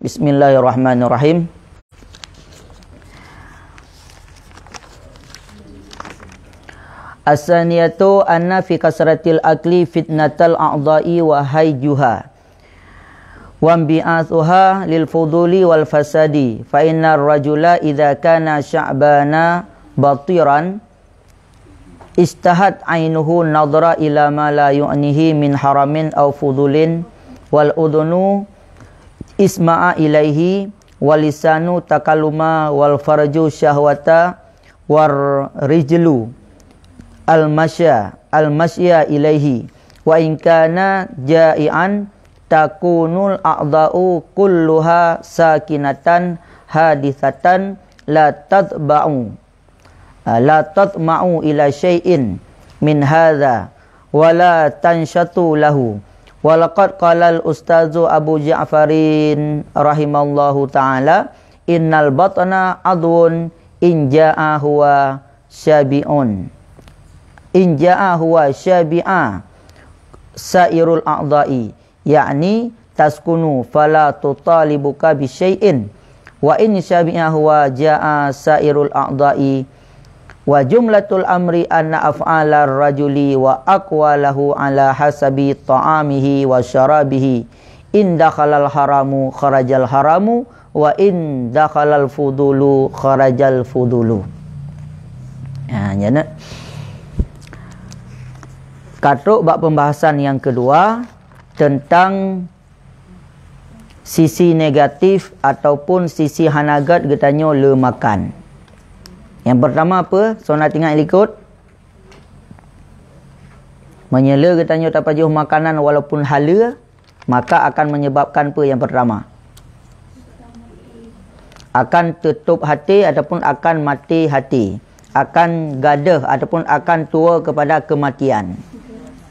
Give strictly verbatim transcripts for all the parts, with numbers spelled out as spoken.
Bismillahirrahmanirrahim. As-saniyatu anna fi kasratil akli fitnatal a'dha'i wa haijuha, wa bi'atsuha lil fuduli wal fasadi, fa innar rajula idza kana sya'bana batiran, istahat ainuhu nadhara ila ma la yu'nihi min haramin aw fudulin, wal udhunu isma'a ilaihi, wal lisanu takalluma, wal farju syahwata, war rijlu al-masya, al-masya ilaihi. Wa in kana ja'ian, takunul a'dha'u kulluha sakinatan hadisatan, la tadhba'u, la tadhma'u ila syai'in min hadza, wa la tansyatu lahu. Wa laqad qalal ustazu Abu Ja'farin rahimallahu ta'ala, "Innal batna adwun in ja'a huwa syabi'un. In ja'a huwa syabi'a sairul a'dha'i," yakni taskunu fala tutalibuka bi syai'in. Wa in syabi'a huwa ja'a sairul a'dha'i. Wa jumlatul amri anna af'alar rajuli wa aqwalahu ala hasabi ta'amihi wa syarabihi. In dakhalal haramu kharajal haramu, wa in dakhalal fudulu kharajal fudulu. Ha, nyan. Ka trok bak pembahasan yang kedua tentang sisi negatif ataupun sisi hana gét geutanyoe le makan. Yang pertama apa? Soe na teuingat likot? Meunyoe le geutanyoe tapajoh makanan walaupun haleue, maka akan menyebabkan peue yang pertama? Akan tutup hati ataupun akan mati hati, akan gadôh ataupun akan tuwoe kepada kematian.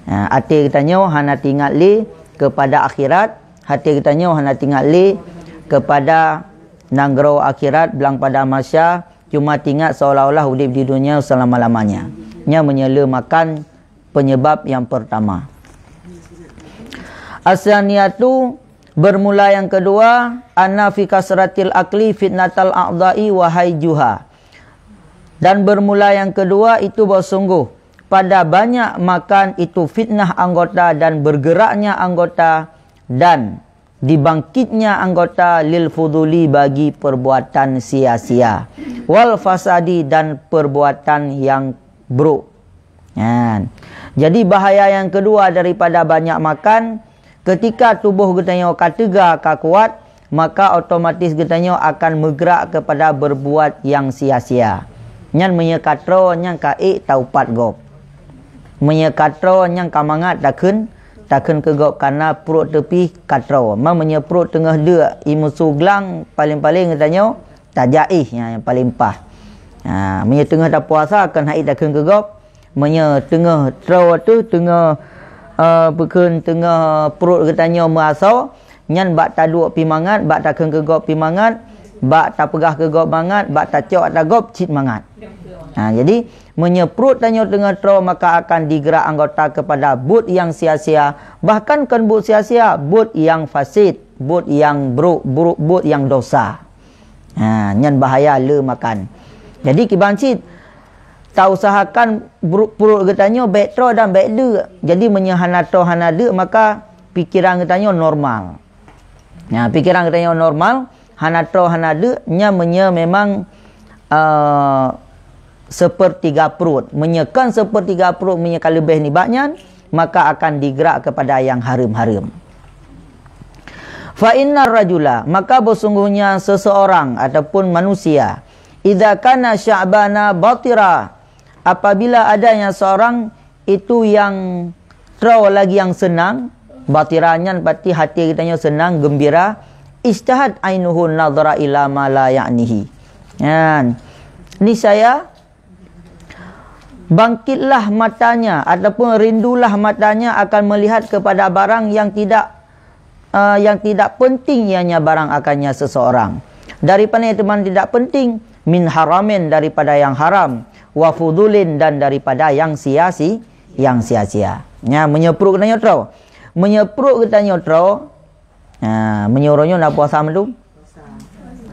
Ha, até geutanyoe hana teuingat lé kepada akhirat, até geutanyoe hana teuingat lé kepada nanggroe akhirat, blang padang mahsyar, cuma teuingat seolah-olah udép di dunia selama-lamanya. Nyan meunyoe le makan penyebab yang pertama. As-saniyatu, bermula yang kedua, anna fi kasratil akli fitnatal a'dha'i wa haijuha. Dan bermula yang kedua itu bahwa sungguh pada banyak makan itu fitnah anggota dan bergeraknya anggota dan dibangkitnya anggota lil fuduli bagi perbuatan sia-sia, wal fasadi dan perbuatan yang buruk. Kan? Jadi bahaya yang kedua daripada banyak makan, ketika tubuh geutanyoe ka teuga, ka kuat, maka otomatis geutanyoe akan meugerak kepada berbuat yang sia-sia. Nyan meunyoe ka troe nyang ka ék taupat gob. Meunyoe ka troe nyang ka mangat takheun, takheun keu gob kana pruet teupih ka troe. Ma meunyoe pruet teungoh deuk, imusu glang, paléng-paléng geutanyoe tajak éh, nyan nyang paléng paih. Ha, meunyoe teungoh tapuasa keuneuk éh takheun keu gob, meunyoe teungoh troe teuh, teungoh, eh, peukheun teungoh pruet geutanyoe meuasoe, nyan bak taduek pih mangat, bak takheun keu gob pih mangat, bak tapeugah keu gob mangat, bak tacok ata gob cit mangat. Ha, jadi, meunyoe pruet tanyoe teungoh troe, maka akan digerak anggota kepada buet nyang sia-sia, bahkan kon buet sia-sia, buet nyang fasid, buet nyang brok, brok, buet nyang dosa. Ha, nyan bahaya le makan. Jadi, kiban cit, tausahakan bru-, pruet geutanyoe bék troe dan bék deuk. Jadi, meunyoe hana troe, hana deuk, maka pikeran geutanyoe normal. Nah, pikeran geutanyoe normal, hana troe, hana deuk, nyan meunyoe memang, eh, sepertiga pruet. Meunyoe kon sepertiga pruet, meunyoe ka leubeh nibak nyan, maka akan digerak kepada yang hareuem-hareuem. Fa innar rajula, maka beusungguhnya seseorang ataupun manusia, idza kana sya'bana batira, apabila adanya seorang itu yang troe lagi yang senang, batira nyan berarti hati geutanyoe senang, gembira, istahat ainuhu nadhara ila ma la ya'nihi. Kan? Niscaya bangkitlah matanya ataupun rindulah matanya akan melihat kepada barang yang tidak, eh, yang tidak penting ianya barang akannya seseorang. Daripada yang teman tidak penting, min haramin, daripada yang haram, wa fudulin, dan daripada yang sia-si-, yang sia-sia. Nya, meunyoe pruet geutanyoe troe. Meunyoe pruet geutanyoe troe, ha, meunyoe uroe nyoe na puasa mandum,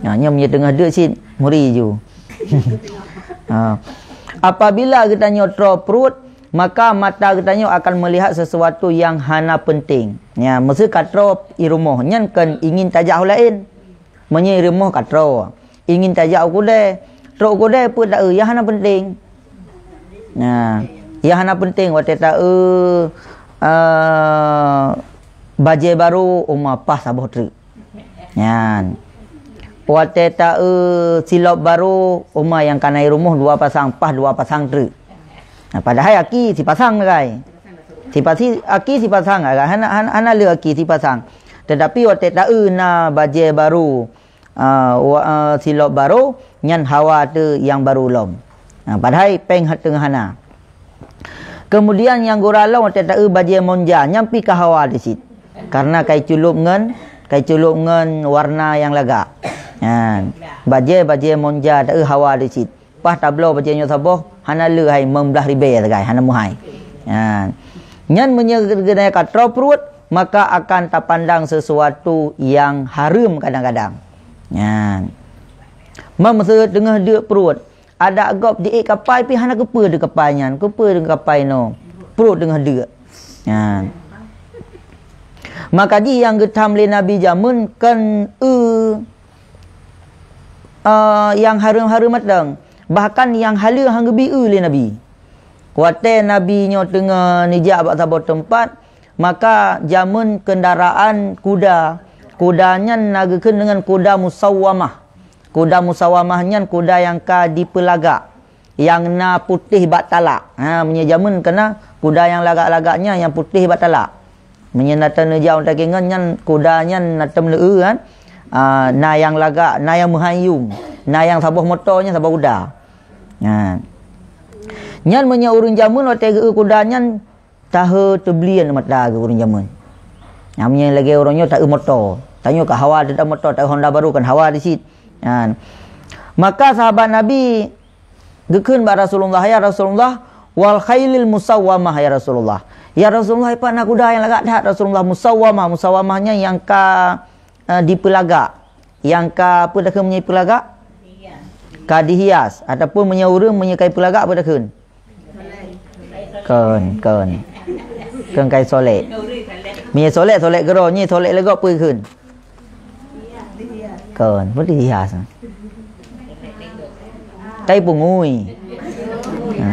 Ha, nyoe meunyoe teungoh deuk cit, muri ju. Ha. Apabila geutanyoe troe pruet, maka mata geutanyoe akan melihat sesuatu yang hana penting. Ya, meuseu ka troe i rumoh, nyan kon ingin tajak u laén. Meunyoe i rumoh ka troe, ingin tajak u keudè, troe u keudè peue taeu nyang hana penting. Nah, nyang hana penting watèe taeu, eh, bajèe barô, uma paih saboh treuk. Nyan. Watèe taeu silop barô, uma nyang ka na i rumoh dua pasang, paih dua pasang treuk. Nah, padahai aki sipasang sagai. Sipasi-, aki sipasang sagai, hana, hana, hana le aki sipasang. Tetapi watèe taeu na bajèe barô, ah, wa-, ah, silop barô, nyan hawa teuh nyang barô lom. Ah, padahai péng teungoh hana. Kemudian nyang gura lom watèe taeu bajèe monja, nyan pih ka hawa di cit. Karena kai culop ngon, kai culop ngon warna nyang lagak. Nyan. Bajèe, bajèe monja taeu hawa di cit. Paih tabloe bajèe nyoe saboh, hana le hai meublah ribèe sagai, hana meuhai. Nyan. Nyan meunyoe geutanyoe ka troe pruet, maka akan tapandang sesuatu nyang hareuem kadang-kadang. Nyan. Meuseu teungoh deuk pruet, adak gob di ék kapai pih hana keupeue deuk kapai nyan, keupeue deuk kapai nyoe. Pruet teungoh deuk. Nyan. Maka jih nyang geutham lé Nabi jameun kon eu, eh, nyang hareuem-hareuem mantong. Bahkan nyang haleue han geubi eu lé Nabi. Watèe Nabi nyoe teungoh neujak bak saboh teumpat, maka jameun keundaraan kuda. Kuda nyan na geukheun deungon kuda musawwamah. Kuda musawwamah nyan kuda nyang ka dipeulagak, nyang na putéh bak talak. Ha, meunyoe jameun keunan kuda nyang lagak-lagak nyan nyang putéh bak talak. Meunyoe na teuneujak u takengon nyan kuda nyan na tem leu kan. Ah, na nyang lagak, na nyang meuhai yuem, na nyang saboh moto nyan saboh kuda. Ha. Nyan meunyoe ureueng jameun watèe geu kuda nyan tahe teublieng mata geu ureueng jameun. Nyan meunyoe lagèe ureueng nyoe taeu moto. Tanyoe ka hawa teutab moto, taeu Honda barô kan hawa di cit. Nyan. Maka sahabat Nabi geukheun bak Rasulullah, "Ya Rasulullah, wal khailil musawwamah ya Rasulullah." Ya Rasulullah, ipat na kuda nyang lagak that Rasulullah, musawwamah, musawwamah nyan nyang ka, eh, dipeulagak, nyang ka peue takheun meunyoe peulagak? Ka dihias, ataupun meunyoe ureueng meunyoe ka peulagak peue takheun? Kon, kon. Kon kai solek. Meunyoe solek, solek keudroe, nyoe solek lé gob peue kheun? Kon, peue dihias? Kai pungui. Ha.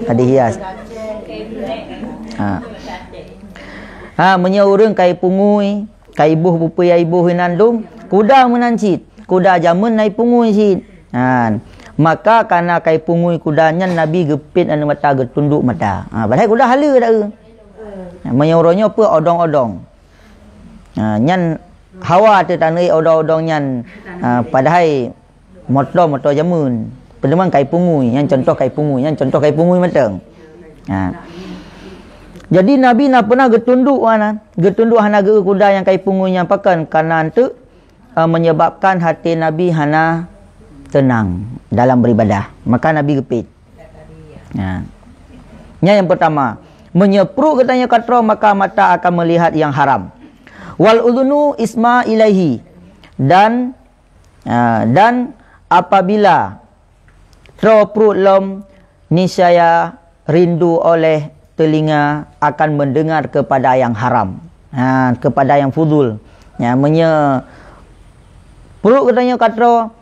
Ka dihias. Ha. Ha, meunyoe ureueng kai pungui, kai boh peue-peue nyang iboh inan dum, kuda meunan cit. Kuda jameun na i pungui cit. Ha. Maka kana kai pungui kuda nyan Nabi geupet aneuk mata, geutundok mata. Ha, padahai kuda haleue taeu. Meunyoe uroe nyoe peue odong-odong. Ha, nyan hawa teuh taneuk odong-odong nyan. Ha, padahai moto-moto jameun. Peuteumang kai pungui, nyan contoh kai pungui, nyan contoh kai pungui mantong. Ha. Jadi Nabi na peunah geutundok hana, geutundok hana geu kuda nyang kai pungui nyan pakon, kana enteuk, eh, menyebabkan hati Nabi hana tenang dalam beribadah. Maka Nabi geupet. Ha. Nyan nyang pertama, meunyoe pruet geutanyoe ka troe, maka mata akan melihat yang haram. Wal udhunu isma ilaihi, dan, ha, dan apabila troe pruet lom, niscaya rindu oleh telinga akan mendengar kepada yang haram. Ha, kepada yang fudul. Ya, meunyoe pruet geutanyoe ka troe,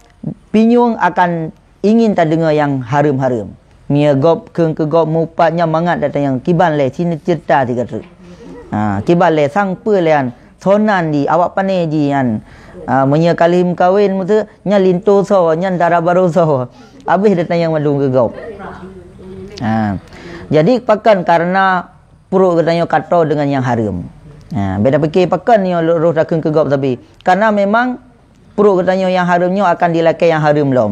pinyueng akan ingin tadeungoe nyang hareuem-hareuem. Meunyoe gob kheun keu gob mupat nyan mangat that tanyong, kiban lé, sinoe ceurita sigoe treuk. Ha, kiban lé, sang peue lé nyan, soe nan jih, awak pané jih nyan. Ha, meunyoe ka lheueh meukawen, meuseu nyan linto soe, nyan dara barô soe. Habéh that tanyong mandum keu gob. Ha. Jadi pakon, karena pruet geutanyoe ka troe deungon nyang hareuem. Ha, beda pike pakon nyoe roh takheun keu gob sabe. Karena memang pruet geutanyoe nyang hareuem nyoe akan dilakée nyang hareuem lom.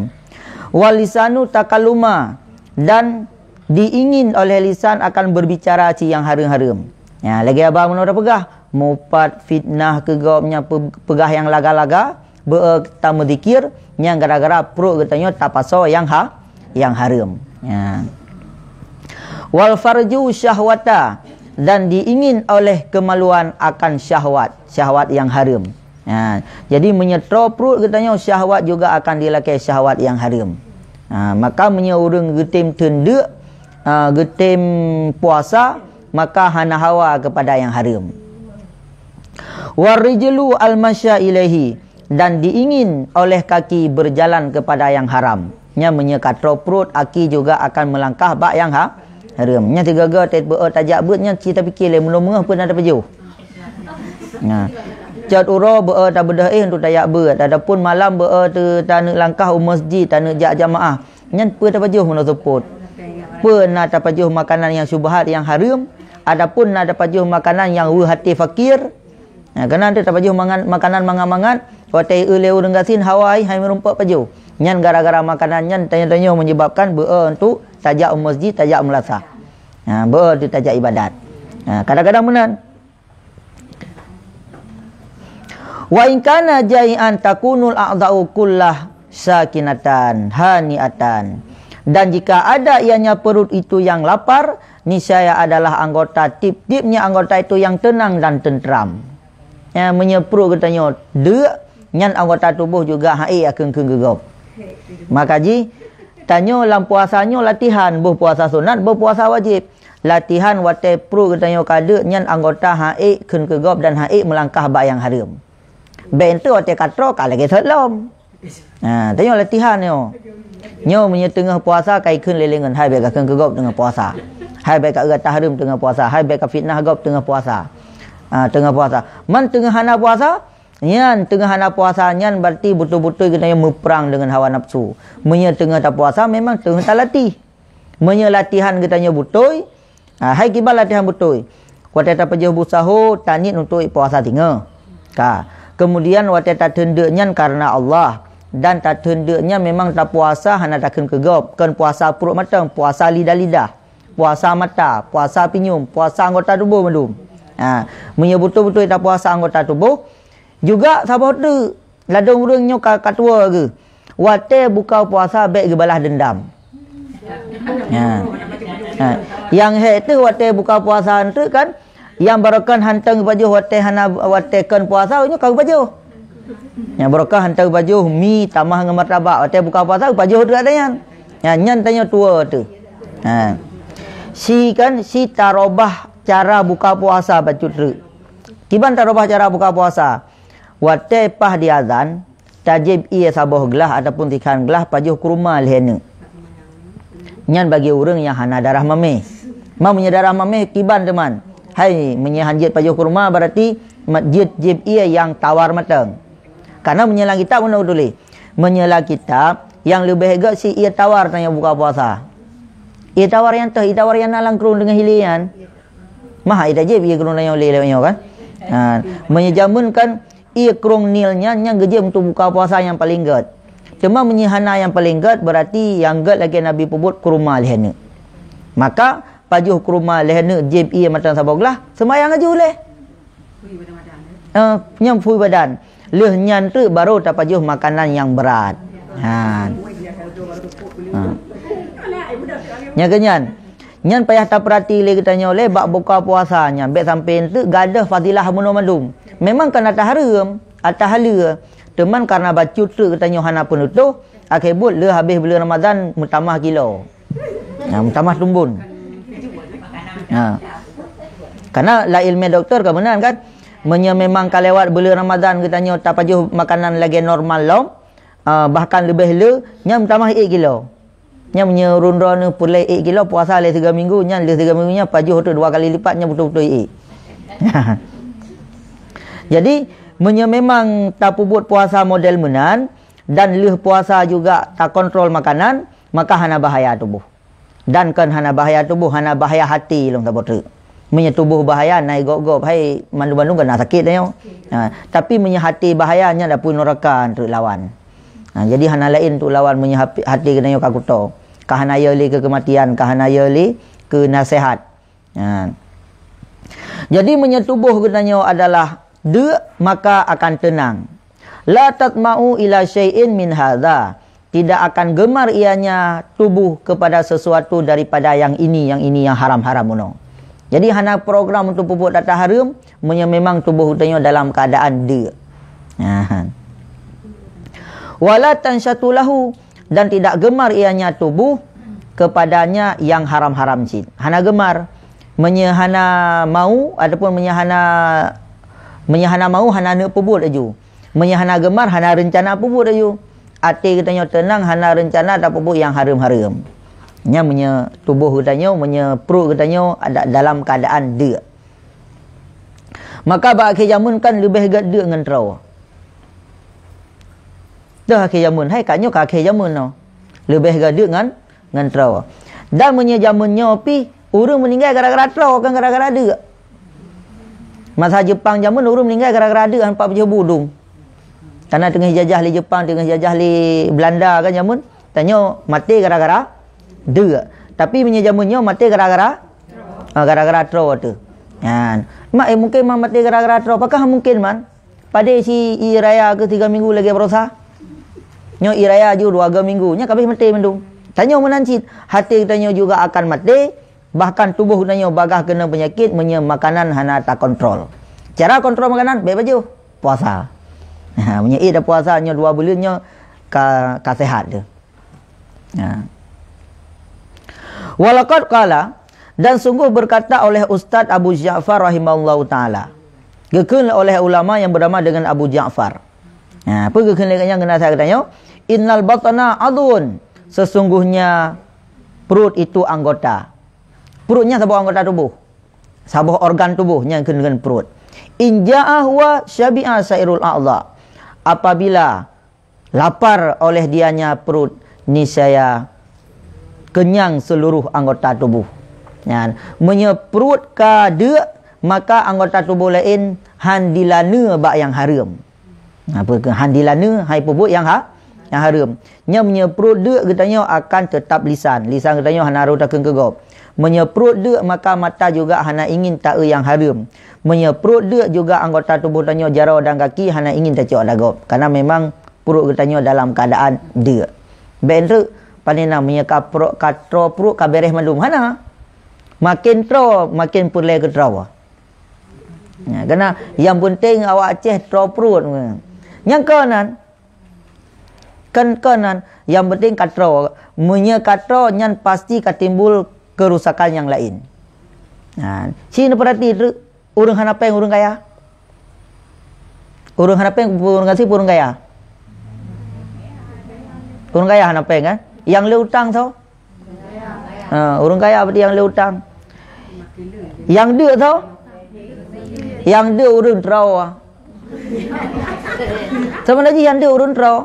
Wal lisanu takalluma, dan diingin oleh lisan akan berbicara cit nyang hareuem-hareuem. Ya, lagée haba meunoe tapeugah, mupat fitnah keu gob nyan pe-, peugah nyang laga-laga, beu tameuzikir, nyang gara-gara pruet geutanyoe tapasoe nyang ha-, nyang hareuem. Ya. Wal farju syahwata, dan diingin oleh kemaluan akan syahwat, syahwat nyang hareuem. Ha, jadi meunyoe troe pruet geutanyoe, syahwat juga akan dilakée syahwat nyang hareuem. Ha, maka meunyoe ureuëng geutem teundeuk, ha, geutem puasa, maka hana hawa keupada nyang hareuem. Warijlu al-masya ilaihi, dan diingin oleh kaki berjalan kepada yang haram. Nyan meunyoe ka troe pruet, aki juga akan melangkah bak nyang ha-, hareuem. Nyan sigoe-goe teupeue tajak beuet nyan, ci tapike lé meunurot meungoh peue na tapajoh. Nah, cot uroe beu tabeudôh éh untuk tajak beuet, ataupun malam beu teu taneuk langkah u masjid, taneuk jak jamaah. Nyan peue tapajoh meunurot seupôt. Peue na tapajoh makanan nyang syubhat, nyang hareuem, ataupun na tapajoh makanan nyang weueh até fakir. Nah, keunan teu tapajoh mangan, makanan mangat-mangat, watée eu lé ureuëng gasien hawa hai, hai meurumpok pajoh. Nyan gara-gara makanan nyan tanyoe-tanyoe menyebabkan beu untuk tajak u masjid, tajak meulasah. Ha, beu teu tajak ibadat. Ha, kadang-kadang meunan. Wa in kana jai'an takunul a'dha'u kullah sakinatan hani'atan. Dan jika ada ianya perut itu yang lapar, niscaya adalah anggota, tiep-tiepnya anggota itu yang tenang dan tentram. Ya, meunyoe pruet geutanyoe deuk, nyan anggota tuboh juga han ék kheun-kheun geugob. Maka jih, tanyoe lam puasa nyoe latihan, boh puasa sunat, boh puasa wajéb. Latihan watée pruet geutanyoe ka deuk, nyan anggota han ék kheun keu gob dan han ék meulangkah bak nyang hareuem. Bék enteuk watée ka troe ka lagée sot lom. Ha, tanyoe latihan nyoe. Nyoe meunyoe teungoh puasa ka ikheun lé lingon, hai bék ka kheun keu gob teungoh puasa. Hai bék ka eu ata hareuem teungoh puasa, hai bék ka fitnah gob teungoh puasa. Ha, teungoh puasa. Man teungoh hana puasa, nyan teungoh hana puasa nyan berarti beutôi-beutôi geutanyoe meuprang deungon hawa nafsu. Meunyoe teungoh tapuasa memang teungoh talatih. Meunyoe latihan geutanyoe beutôi, ha, hai kiban latihan beutôi. Watée tapajoh bu saho, taniet untuk puasa singoh. Ka. Kemudian watée tateundeuk nyan karena Allah dan tateundeuk nyan memang tapuasa hana takheun keu gob, kon puasa pruet mantong, puasa lidah-lidah, puasa mata, puasa pinyum, puasa anggota tuboh mandum. Ha, meunyoe beutôi-beutôi tapuasa anggota tuboh, juga saboh teuk, ladôm ureuëng nyoe ka, ka tuwoe geuh. Watée buka puasa bék geubalah dendam. Ha. Ha. Nyang hék teuh watée buka puasa enteuk kan, nyang barokon hantom geupajoh watée hana, watée kon puasa nyoe ka geupajoh. Nyang barokon hantom geupajoh mi tamah ngon martabak, watée buka puasa geupajoh teuh ada nyan. Ha, nyan tanyoe tuwoe teuh. Ha. Si kan, si tarobah cara buka puasa bacut treuk. Kiban tarobah cara buka puasa. Watée paih diazan, tajieb ié saboh glah ataupun sikhan glah pajoh kurma lhée neuk. Nyan bagi ureuëng nyang hana darah mameh. Ma meunyoe darah mameh kiban teuman. Hai, meunyoe han jeuet pajoh kurma berarti ma-, jeuet jieb ié nyang tawar mantong. Karena meunyoe lam kitab meunan tuléh. Meunyoe lam kitab, nyang leubeh gét si ié tawar tanyoe buka puasa. Ié tawar nyang toh, ié tawar nyang na lam krueng deungon hilé nyan. Mah ié tajieb ié krueng tanyoe lé lewat nyoe kan. Ha, meunyoe jameun kan, ié krueng Nil nyan nyang geujieb untuk buka puasa nyang paleng gét. Teuma meunyoe hana nyang paleng gét, berarti nyang gét lagée Nabi peubuet kurma lhée neuk. Maka pajoh kurma lhée neuk jieb ié mantong saboh glah, seumayang laju lé. Eh, nyang phui badan. Lheueh nyan treuk baru tapajoh makanan nyang brat. Ha. Ha. Nyang keunyan. Nyan payah tapeurati lé geutanyoe lé bak buka puasa nyan bék sampai enteuk gadôh fadilah meunoe mandum. Memang kan ata hareuem, ata haleue. Teuman karena bacut treuk geutanyoe hana peunutôh, akhé buet lheueh habéh buleuen Ramadhan meutamah kilo. Nah, meutamah tumbon. Nah. Karena lam ileumé doktor ka meunan kan. Meunyoe memang ka lewat buleuen Ramadhan geutanyoe tapajoh makanan lagée normal lom, ah, bahkan leubeh le, nyan meutamah ék kilo. Nyan meunyoe ureuëng droeneuh peureulée ék kilo puasa lé tiga minggu, nyan lé tiga minggu nyan pajoh tu dua kali lipat nyan beutôi-beutôi ék. Jadi, meunyoe memang tapeubuet puasa model meunan dan lheueh puasa juga takontrol makanan, maka hana bahaya tuboh. Dan kon hana bahaya tuboh, hana bahaya hati lom saboh treuk. Meunyoe tuboh bahaya, na gob-gob, hai mandum-mandum keunan sakét tanyoe. Ha, tapi meunyoe hati bahaya, nyan dapui nuraka treuk lawan. Ha, jadi hana laén treuk lawan meunyoe hapi-, hati geutanyoe ka kuto. Ka hana yo lé keu keumatian, ka hana yo lé keu naseuhat. Ha. Jadi meunyoe tuboh geutanyoe adalah deuk, maka akan teunang. La tatma'u ila syai'in min hadza. Tidak akan gemar ianya tubuh kepada sesuatu daripada yang ini, yang ini yang haram-haram bunoe. Jadi hana program untuk peubuet ata hareuem, meunyoe memang tuboh geutanyoe dalam keadaan deuk. Nah. Wala tansyatu lahu, dan tidak gemar ianya tubuh kepadanya yang haram-haram cit. Hana gemar. Meunyoe hana mau ataupun meunyoe hana, meunyoe hana mau, hana neuk peubuet laju. Meunyoe hana gemar, hana reuncana peubuet laju. Até geutanyoe teunang, hana reuncana tapeubuet nyang hareuem-hareuem. Nyan meunyoe tuboh geutanyoe, meunyoe pruet geutanyoe ada dalam keuadaan deuk. Maka bak akhé jameun kan leubeh gét deuk ngon troe. Teuh akhé jameun, hai ka nyoe ka akhé jameun nyoe. Leubeh gét deuk ngon, ngon troe. Dan meunyoe jameun nyoe pih, ureuëng meuninggai gara-gara troe, kon gara-gara deuk. Masa Jepang jameun, ureuëng meuninggai gara-gara deuk, han pat pajôh bu dum. Karena teungoh jajah lé Jepang, teungoh jajah lé Belanda kan jameun, tanyoe maté gara-gara deuk. Tapi meunyoe jameun nyoe maté gara-gara, ah, gara-gara troe teuh. Nyan. Mak, eh, mungkin man maté gara-gara troe. Pakon mungkin man? Padé si ie raya keu tiga minggu lagée baroesa? Nyoe ie raya ju dua ga minggu, nyan ka abéh maté mandum. Tanyoe meunan cit, até geutanyoe juga akan maté, bahkan tuboh geutanyoe bagaih keunong peunyakét meunyoe makanan hana takontrol. Cara kontrol makanan, bék pajôh, puasa. Ha, meunyoe ék tapuasa nyoe dua buleuen nyoe ka, ka seuhat teuh. Ha. Walaqad qala, dan sungguh berkata oleh Ustaz Abu Ja'far rahimahullahu taala. Geukheun oleh ulama yang bernama dengan Abu Ja'far. Ha, peue geukheun lé geuhnyan keunan sa geutanyoe? Innal batna adhun, sesungguhnya perut itu anggota. Perut nyan saboh anggota tuboh. Saboh organ tuboh nyang kheun ngon perut. In ja'a huwa syabi'a sairul a'dha. Apabila lapar oleh dianya perut, niscaya kenyang seluruh anggota tuboh. Nyan, meunyoe perut ka deuk, maka anggota tuboh laén han dilana bak nyang hareuem. Apa keu han dilana, hai peubuet nyang ha-, nyang hareuem. Nyan meunyoe perut deuk geutanyoe akan teutap lisan. Lisan geutanyoe hana rôh takheun keu gob. Meunyoe perut deuk, maka mata juga hana ingin taeu nyang hareuem. Meunyoe perut deuk juga anggota tuboh tanyoe jaroe dan gaki hana ingin tacok ata gob. Karena memang perut geutanyoe dalam keadaan deuk. Bék treuk, panena meunyoe ka pro-, ka troe perut ka beres mandum. Hana. Makin troe, makin peureulée keu troe. Ya, keunan nyang penting awak Aceh troe perut. Nyang keunan. Kan keunan, nyang penting ka troe. Meunyoe ka troe, nyan pasti ka timbul kerusakan nyang laén. Ha, si neupeurati treuk, ureuëng hana péng ureuëng kaya. Ureuëng hana péng, ureuëng gasien, ureuëng kaya. Ureuëng kaya hana péng, kan? Nyang le utang soe? Ha, ureuëng kaya berarti nyang le utang. Nyang deuk soe? Nyang deuk ureuëng troe. Sama lagi nyang deuk ureuëng troe.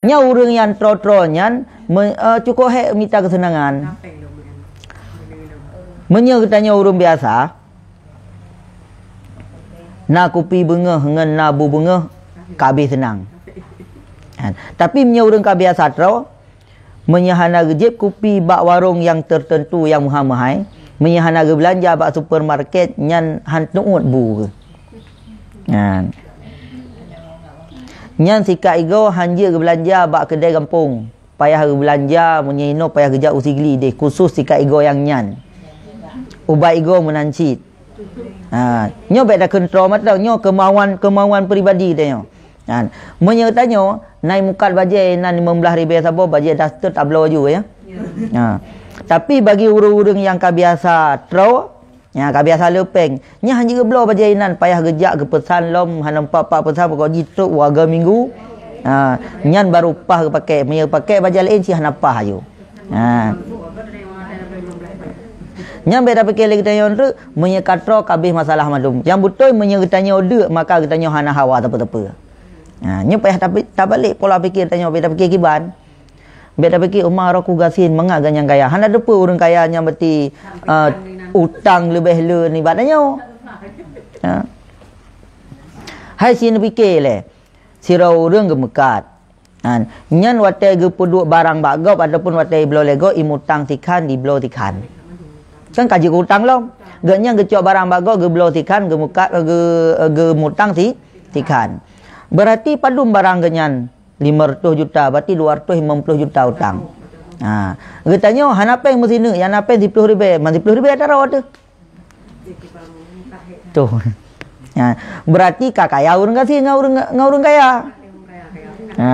Nyan ureuëng nyang troe-troe nyan me-, eh, cukup hék mita keuseunangan. Meunyoe geutanyoe ureuëng biasa, na kupi beungoh ngon na bu beungoh, ka abéh seunang. Kan? Tapi meunyoe ureuëng ka biasa troe, meunyoe hana geujieb kupi bak warong nyang teuteuntu nyang meuhai-meuhai, meunyoe hana geubeulanja bak supermarket, nyan han teuôt bu geuh. Nyan. Nyan sikat igoe han jeuet geubeulanja bak keudè gampông. Payah geubeulanja meunyoe inoe payah geujak u Sigli deh, khusos sikat igoe nyang nyan. Ubat igoe meunan cit. Ha, nyoe bék takheun troe mantong, nyoe keumauan, keumauan pribadi tanyoe. Ha, meunyoe tanyoe, na i mukat bajée inan limong blaih ribée saboh, bajée daster tabloe ju, ya. Ha. Tapi bagi ureuëng-ureuëng nyang ka biasa troe, nyang ka biasa le péng, nyan hana geubloe bajée inan, payah geujak geupeusan lom, hana pat-pat peusan, pokok jih trok warga minggu. Ha, nyan baru paih geupakai. Meunyoe pakai bajée laén, cit hana paih aju. Ha. Nyan bék tapike lé geutanyoe treuk, meunyoe ka troe ka abéh masalah mandum. Nyang beutôi meunyoe geutanyoe deuk, maka geutanyoe hana hawa teupeu-teupeu. Ha, nyoe payah tapi-, tabalek pola pikir tanyoe, bék tapike kiban. Bék tapike, "Uma roku gasien mangat ganyang kaya." Hana teupeu ureuëng kaya nyang beuti, eh, utang leubeh le nibak tanyoe. Ha. Hai si neupike lé, sidroe ureuëng geumeukat. Ha, nyan watée geupeuduek barang bak gob ataupun watée ibloe lé gob, imutang sikhan, dibloe sikhan. Kan ka jeuet keu utang lom. Geuhnyan geucok barang bak gob, geubloe sikhan, geumeukat, geu-, geumutang si-, sikhan. Berarti padum barang geuhnyan? Lima ratus juta, berarti dua ratus lima puluh juta utang. Ha, geutanyoe hana péng meusineuk, nyang na péng siploh ribée, man siploh ribée ata rot teuh. Tuh. Ha, berarti ka kaya ureuëng gasien ngon ureuëng, ngon ureuëng kaya. Ha.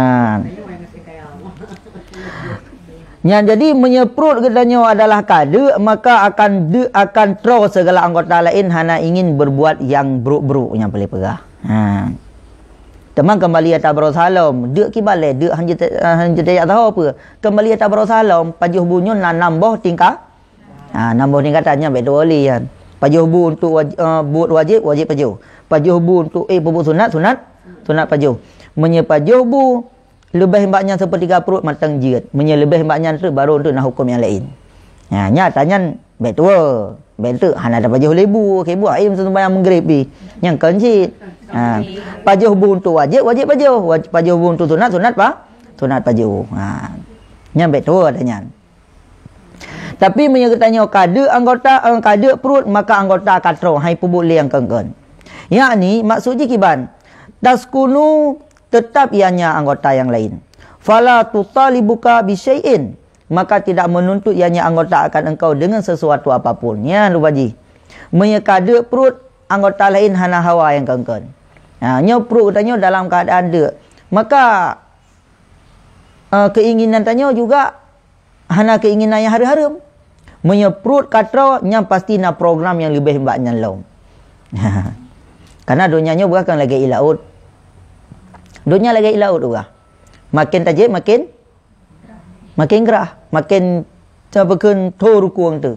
Nyan jadi, meunyoe pruet geutanyoe adalah ka deuk, maka akan deuk, akan troe segala anggota laén hana ingin berbuat nyang brok-brok nyang paléng peugah. Ha. Teuma keumbali ata baroesa lom, deuk kiban lé, deuk hanjeuet, hanjeuet tajak saho peue. Keumbali ata baroesa lom, pajoh bu nyoe na nam boh tingka-, ha, nam boh tingkatan nyan bèk tuwoe lé nyan. Pajoh bu untuk waj-, eh, buet wajéb, wajéb pajoh. Pajoh bu untuk, eh, peubuet sunat, sunat, sunat pajoh. Meunyoe pajoh bu, leubeh bak nyan seupeutiga pruet mantong jeuet. Meunyoe leubeh bak nyan teuk, baru teuk na huköm nyang laén. Ha, nyan ata nyan bèk tuwoe. Bèk teuk hana tapajoh lé bu, keu bu ai meuseumbahyang Maghrib pih. Nyan kon cit. Ha, pajoh bu untuk wajéb, wajéb pajoh. Waj-, pajoh bu untuk sunat, sunat pa-, sunat pajoh. Ha. Nyan bèk tuwoe ata nyan. Tapi meunyoe geutanyoe ka deuk anggota, eh, ka deuk pruet, maka anggota ka troe, han ipeubuet lé nyang kon-kon. Yakni, maksud jih kiban, taskunu, tetap ianya anggota nyang laén. Fala tutalibuka bisyai'in, maka tidak menuntut ianya anggota akan engkau dengan sesuatu apapun. Nyan rupa jih. Meunyoe ka deuk pruet, anggota laén hana hawa nyang kon-kon. Ha, nyoe pruet geutanyoe dalam keuadaan deuk. Maka, eh, keinginan tanyoe juga hana keinginan nyang hareuem-hareuem. Meunyoe pruet ka troe, nyan pasti na program nyang leubeh bak nyan lom. Karena donya nyoe bukan lagèe ié laôt. Donya lagèe ié laôt uroe. Makin tajép, makin, makin grah. Makin, seubeukheun tho rukong teuh.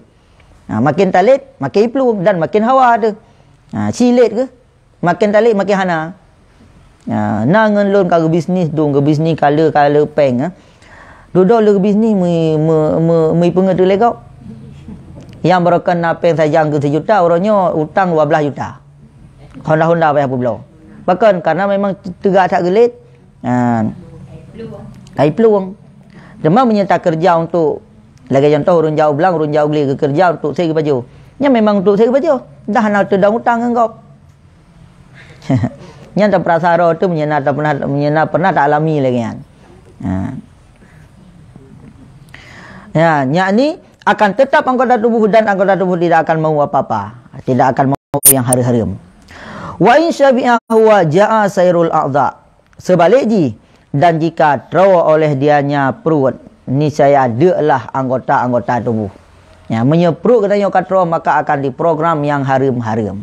Ha, makin talét, makin iplueng dan makin hawa teuh. Ha, si lét keuh. Makin talét makin hana. Ha, na ngon lôn ka geubisnis dong, geubisnis kale-kale péng, eh. Dudoe lé geubisnis meu-, meu-, meu-, meuipeungeut lé gob. Nyang baroekon na péng sajang keu sijuta, uroe nyoe utang dua blaih juta. Honda-honda payah peubloe. Pakon? Karena memang teuga that geulet. Ha. Ka iplueng. Teuma meunyoe takeureuja untuk, lagèe contoh, ureueng jak u blang, ureueng jak u glé geukeureuja untuk sép geupajoh. Nyan memang untuk sép geupajoh. Dah hana teudong utang ngon gob. Nyan tapeurasa droe teuh meunyoe na tapernah, meunyoe na pernah taalami lagèe nyan. Ha. Ya, yakni akan tetap anggota tubuh dan anggota tubuh tidak akan mau apa-apa. Tidak akan mau yang hareuem-hareuem. Wa in syabi'a huwa ja'a sairul a'dha. Seubalik jih, dan jika troe oleh dianya pruet, niscaya deuklah anggota-anggota tuboh. Nya, meunyoe pruet geutanyoe ka troe, maka akan diprogram nyang hareuem-hareuem.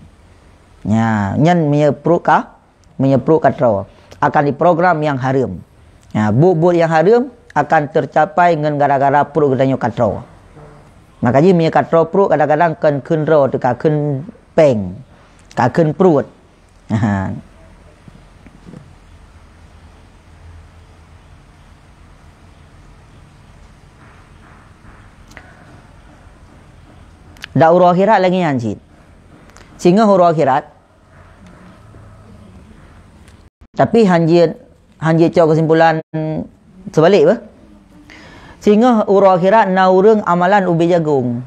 Nya, nyan meunyoe pruet ka, meunyoe pruet ka troe, akan diprogram nyang hareuem. Nya, buet-buet nyang hareuem akan teucapai ngon gara-gara pruet geutanyoe ka troe. Maka jih meunyoe ka troe pruet, kadang-kadang kon kheun droe teuh, ka kheun péng, ka kheun pruet. Dak uroe akhirat lagèe nyan cit. Singoh uroe akhirat. Tapi hanjeuet, hanjeuet cok keusimpulan seubalek beh. Singoh uroe akhirat na ureueng amalan ubé jagong.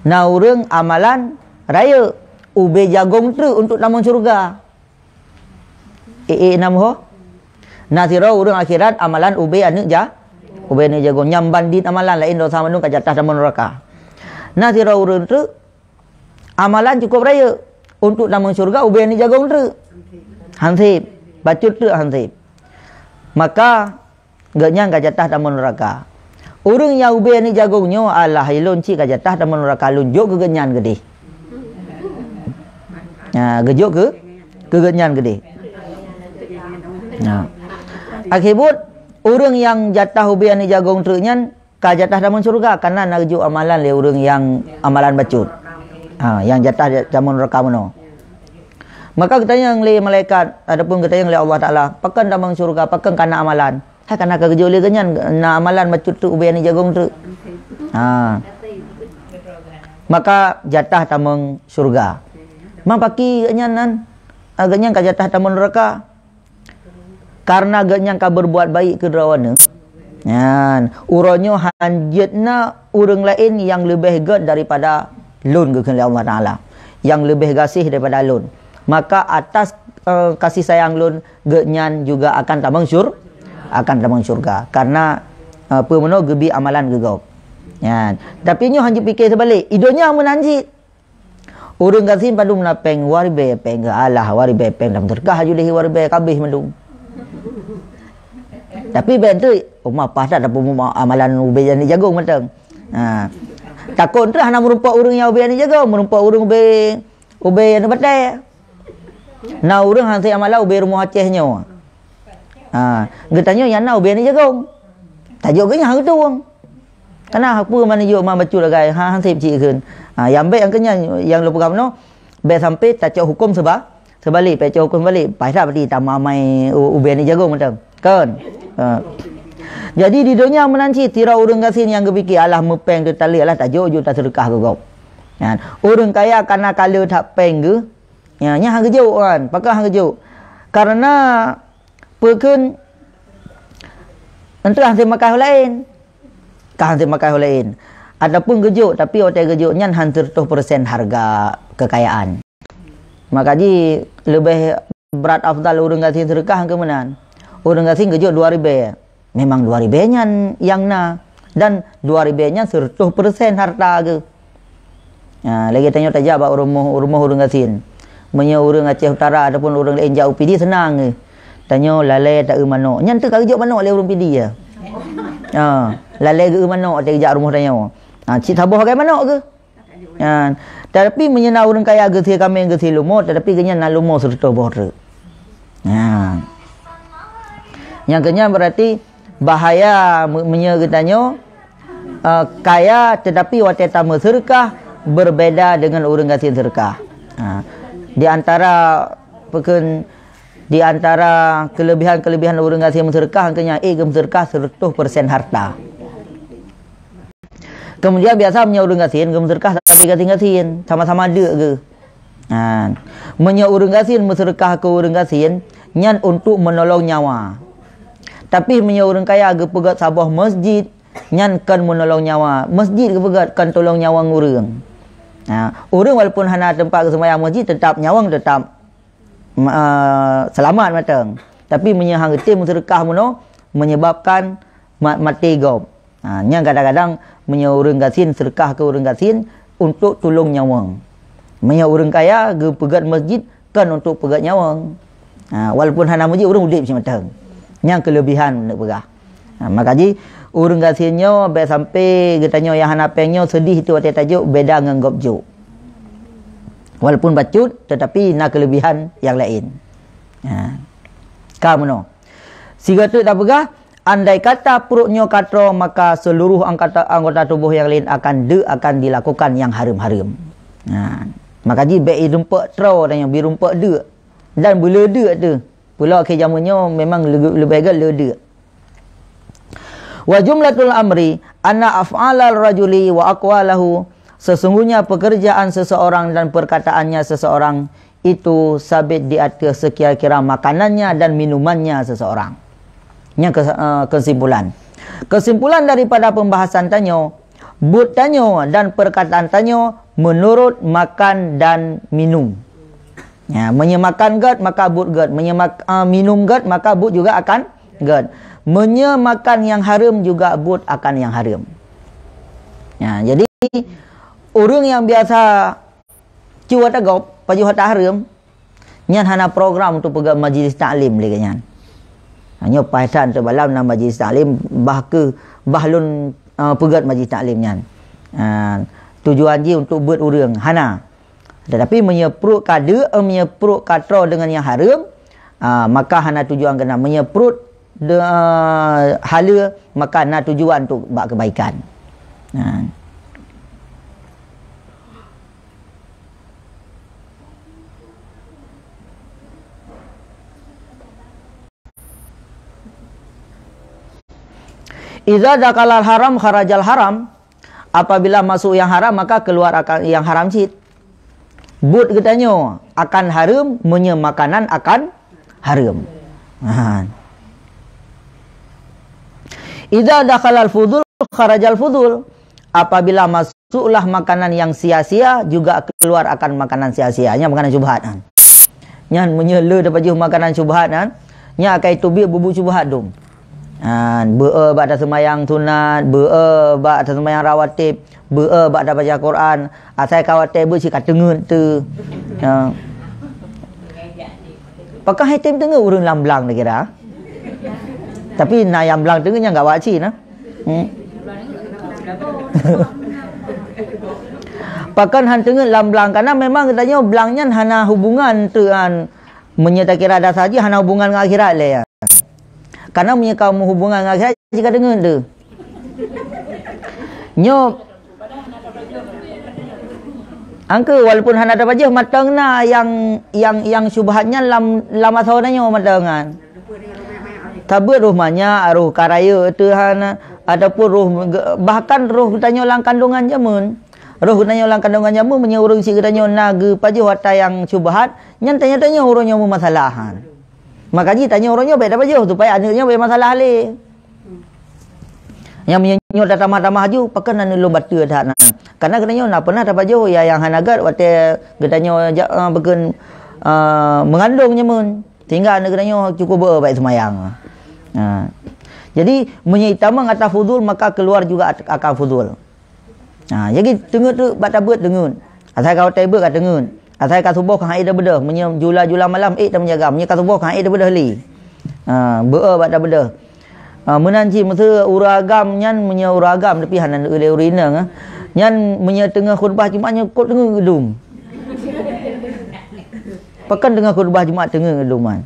Na ureueng amalan rayeuk, ubé jagong treuk untuk tamong syeuruga. Eh, eh, na muho? Na sidroe ureueng akhirat amalan ubé aneuk ja-, ubé aneuk jagong. Nyang bandit amalan laén dosa mandum ka jatah tamong neuraka. Na sidroe ureueng treuk amalan cukup rayeuk untuk tamong syeuruga ubé aneuk jagong treuk. Hansép, bacut treuk hansép. Maka geuhnyan ka jatah tamong neuraka. Ureueng nyang ubé aneuk jagong nyoe, alah, ilôn cit ka jatah tamong neuraka, lôn jok keu geuhnyan keudeh. Ha, geujok keu, keu geuhnyan keudeh. Ha. Akhé buet, ureueng nyang jatah ubé aneuk jagong treuk nyan ka jatah tamong syeuruga, karena na geujok amalan lé ureueng nyang amalan bacut. Ha, nyang jatah tamong neuraka meunoe. Maka geutanyong lé malaikat, ataupun geutanyong lé Allah Taala, "Pakon tamong syeuruga, pakon kana amalan?" Hai kana ka geujok lé geuhnyan, na amalan bacut treuk ubé aneuk jagong treuk. Ha. Maka jatah tamong syeuruga. Ma pakri geuhnyan nan, geuhnyan ka jatah tamong neuraka. Karena geuhnyan ka berbuat baik keu droe aneuk. Nyan, uroe nyoe hanjeuet na ureueng laén nyang leubeh gét daripada lôn, geukheun lé Allah Taala, nyang leubeh gaséh daripada lôn. Maka atas, eh, kasih sayang lôn, geuhnyan juga akan tamong syur-, akan tamong syurga. Karena, eh, peue meunoe geubi amalan geugob. Nyan. Tapi nyoe hanjeuet pike seubalek. I donya meunan cit. Ureuëng gasien padum na péng, dua ribée péng, alah, dua ribée péng, lam teureukah ju lé dua ribée, kabeh mandum. Tapi bék teuk, oh, ma paih that amalan ubé nyang jagong mantong. Ha. Takot teuk hana meurumpok ureuëng nyang ubé nyang jagong, meurumpok ureuëng ubé, ubé nyang batée. Na ureuëng hase amalan ubé rumoh Aceh nyoe. Ha, geutanyoe nyang na ubé nyang jagong. Tajok geuh nyang hana geutueng. Kana peue man jok ma bacut agai, ha, han sép cit kheun. Ha, nyang bék nyang keu nyan nyang lôn peugah bunoe, bék sampai tacok huköm seuba-, seubalik, bék cok huköm seubalik. Paih that berarti tamamai u-, ubé nyang jagong mantong. Kon. Ha. Jadi di donya meunan cit sidroe ureuëng gasien nyang geupike alah meupéng teutalek alah tajok ju taseudeukah keu gob. Nyan, ureuëng kaya kana ka le that péng geuh, nyan, nyan han geujok kan, pakon han geujok. Karena peue kheun, enteuk han sép makai ho laén. Ka han sép makai ho laén. Ataupun geujok, tapi watée geujok nyan han seureutôh persen harga kekayaan. Maka jih leubeh brat afdal ureuëng gasien seudeukah keu meunan. Ureuëng gasien geujok dua ribée. Memang dua ribée nyan nyang na. Dan dua ribée nyan seureutôh persen harta geuh. Ha, lagée tanyoe tajak bak rumoh, rumoh ureuëng gasien. Meunyoe ureuëng Aceh Utara ataupun ureuëng laén jak u Pidie seunang geuh. Tanyoe lalée taeu manok. Nyan teuh ka geujok manok lé ureuëng Pidie. Ha, lalée geu manok teuh jak rumoh tanyoe. Ha, cit saboh agai manok geuh. Ha, tapi meunyoe na ureuëng kaya geusie kaméng geusie lumo, tetapi geuhnyan na lumo seureutôh boh treuk. Ha. Nyang keu nyan berarti bahaya me-, meunyoe geutanyoe, eh, kaya tetapi watée tameuseudeukah berbeda dengan ureuëng gasien seudeukah. Ha. Di antara peukheun, di antara keulebihan-keulebihan ureuëng gasien meuseudeukah, keu nyan ék geumeuseudeukah seureutôh persen harta. Kemudian biasa meunyoe ureuëng gasien geumeuseudeukah sabe gasien-gasien, sama-sama deuk geuh. Ha. Meunyoe ureuëng gasien meuseudeukah keu ureuëng gasien, nyan untuk meunolong nyawa. Tapi meunyoe ureuëng kaya geupeugét saboh masjid, nyan kon meunolong nyawa. Masjid geupeugét kon tulông nyawöng ureuëng. Ha. Ureuëng walaupun hana teumpat geuseumayang masjid, teutap nyawöng teutap ma-, eh, seulamat mantong. Tapi meunyoe han geutem meuseudeukah bunoe, menyebabkan ma-, maté gob. Ha, nyan kadang-kadang meunyoe ureuëng gasien seudeukah keu ureuëng gasien untuk tulông nyawöng. Meunyoe ureuëng kaya geupeugét masjid kon untuk peugét nyawöng. Ha, walaupun hana masjid, ureuëng udeb cit mantong. Nyan keulebihan neuk peugah. Ha, maka jih ureuëng gasien nyoe bék sampai geutanyoe nyang hana péng nyoe seudeh teuh watée tajok beda ngon gob jok. Walaupun bacut, tetapi na keulebihan nyang laén. Ha. Ka meunoe. Sigoe teuk tapeugah, andai kata pruet nyoe ka troe, maka seuluruh anggota, anggota tuboh nyang laén akan deuk akan dilakukan nyang hareuem-hareuem. Ha. Maka jih bék irumpok troe tanyoe, beurumpok deuk. Dan beuleudeuk teuh. Pula akhé jameun nyoe memang leu-, leubeh gét leudeuk. Wa jumlatul amri anna af'alal rajuli wa aqwalahu, sesungguhnya pekerjaan seseorang dan perkataannya seseorang itu sabit di atas sekira-kira makanannya dan minumannya seseorang. Nyan ke-, eh, kesimpulan. Kesimpulan daripada pembahasan tanyoe, buet tanyoe dan perkataan tanyoe menurut makan dan minum. Ya, meunyoe makan gét, maka buet gét. Meunyoe mak-, ah, minum gét, maka buet juga akan gét. Meunyoe makan nyang hareuem, juga buet akan nyang hareuem. Ya, jadi, ureuëng nyang biasa cu ata gob, pajoh ata hareuem, nyan hana program untuk peugét majlis taklim lagée nyan. Hanya paih that teubalam na majlis taklim, bah kheueh, bah lôn, ah, peugét majlis taklim nyan. Ah, tujuan jih untuk beuet ureuëng, hana. Tetapi meunyoe pruet ka deuk, eh, meunyoe pruet ka troe deungon nyang hareuem, ah, maka hana tujuan keunan. Meunyoe pruet de-, ah, haleue, maka na tujuan untuk bak keubaikan. Nah. Idza dakhalal haram kharajal haram, apabila masuk yang haram, maka keluar akan yang haram cit. Buet geutanyoe akan hareuem meunyoe makanan akan hareuem. Ha. Idza dakhalal fudul kharajal fudul, apabila masuklah makanan yang sia-sia, juga keluar akan makanan sia-sia. Nyan makanan syubhat, kan. Nyan meunyoe le tapajoh makanan syubhat nyan, nyan akai teubiet bubuet syubhat dum. Ha, beu-e bak taseumayang sunat, beu-e bak taseumayang rawatib, beu-e bak tabaca Quran, asai ka watèe beuet cit ka teungeut teuh. Ha. Pakon han tem teungeut ureueng lam blang, takira? Tapi na nyang blang teungeut nyan gawat cit na. Hmm. Pakon han teungeut lam blang, karena memang geutanyoe blang nyan hana hubungan teuh nyan. Meunyoe takira dasar jih hana hubungan ngon akhirat lé nyan. Karena meunyoe ka meuhubungan ngon akhirat, jih ka teungeut teuh. Nyoe, angke walaupun hana tapajoh, mantong na nyang, nyang, nyang syubhat nyan lam, lam asoe tanyoe mantong nyan. Ka beuet roh manyak, roh ka rayeuk teuh han, ataupun roh ge-, bahkan roh geutanyoe lam kandungan jameun. Roh geutanyoe lam kandungan jameun, meunyoe ureueng syiek geutanyoe na geupajoh ata nyang syubhat, nyan tanyoe-tanyoe ureueng nyoe meumasalah han. Maka jih tanyoe ureueng nyoe bèk tapajoh, supaya aneuk nyoe bèk masalah lé. Nyang meunyoe nyoe tatamah-tamah aju, pakon aneuk lôn bateue that na. Karena geutanyoe na pernah tapajoh ya nyang hana gèt watèe geutanyoe jak, eh, bukon, eh, meungandong jameun. Sehingga aneuk geutanyoe cukup beu baik seumayang. Ha. Jadi, meunyoe tamong atas fudul, maka keluar juga at-, akan fudul. Ha, jadi teungeut tu bak tabeuet teungeut. Asai ka watèe beuet ka teungeut. Asai ka suboh ka han ék tabeudôh. Meunyoe jula-jula malam ék tameujaga. Meunyoe ka suboh ka han ék tabeudôh lé. Ha, beu-e bak tabeudôh. Ha, meunan cit meuseu ureueng agam nyan, meunyoe ureueng agam tapi hana lé ureueng inong, eh. Nyan meunyoe teungoh khutbah Jumat nyan kot teungeut geudum. Pakon teungoh khutbah Jumat teungeut geudum nyan.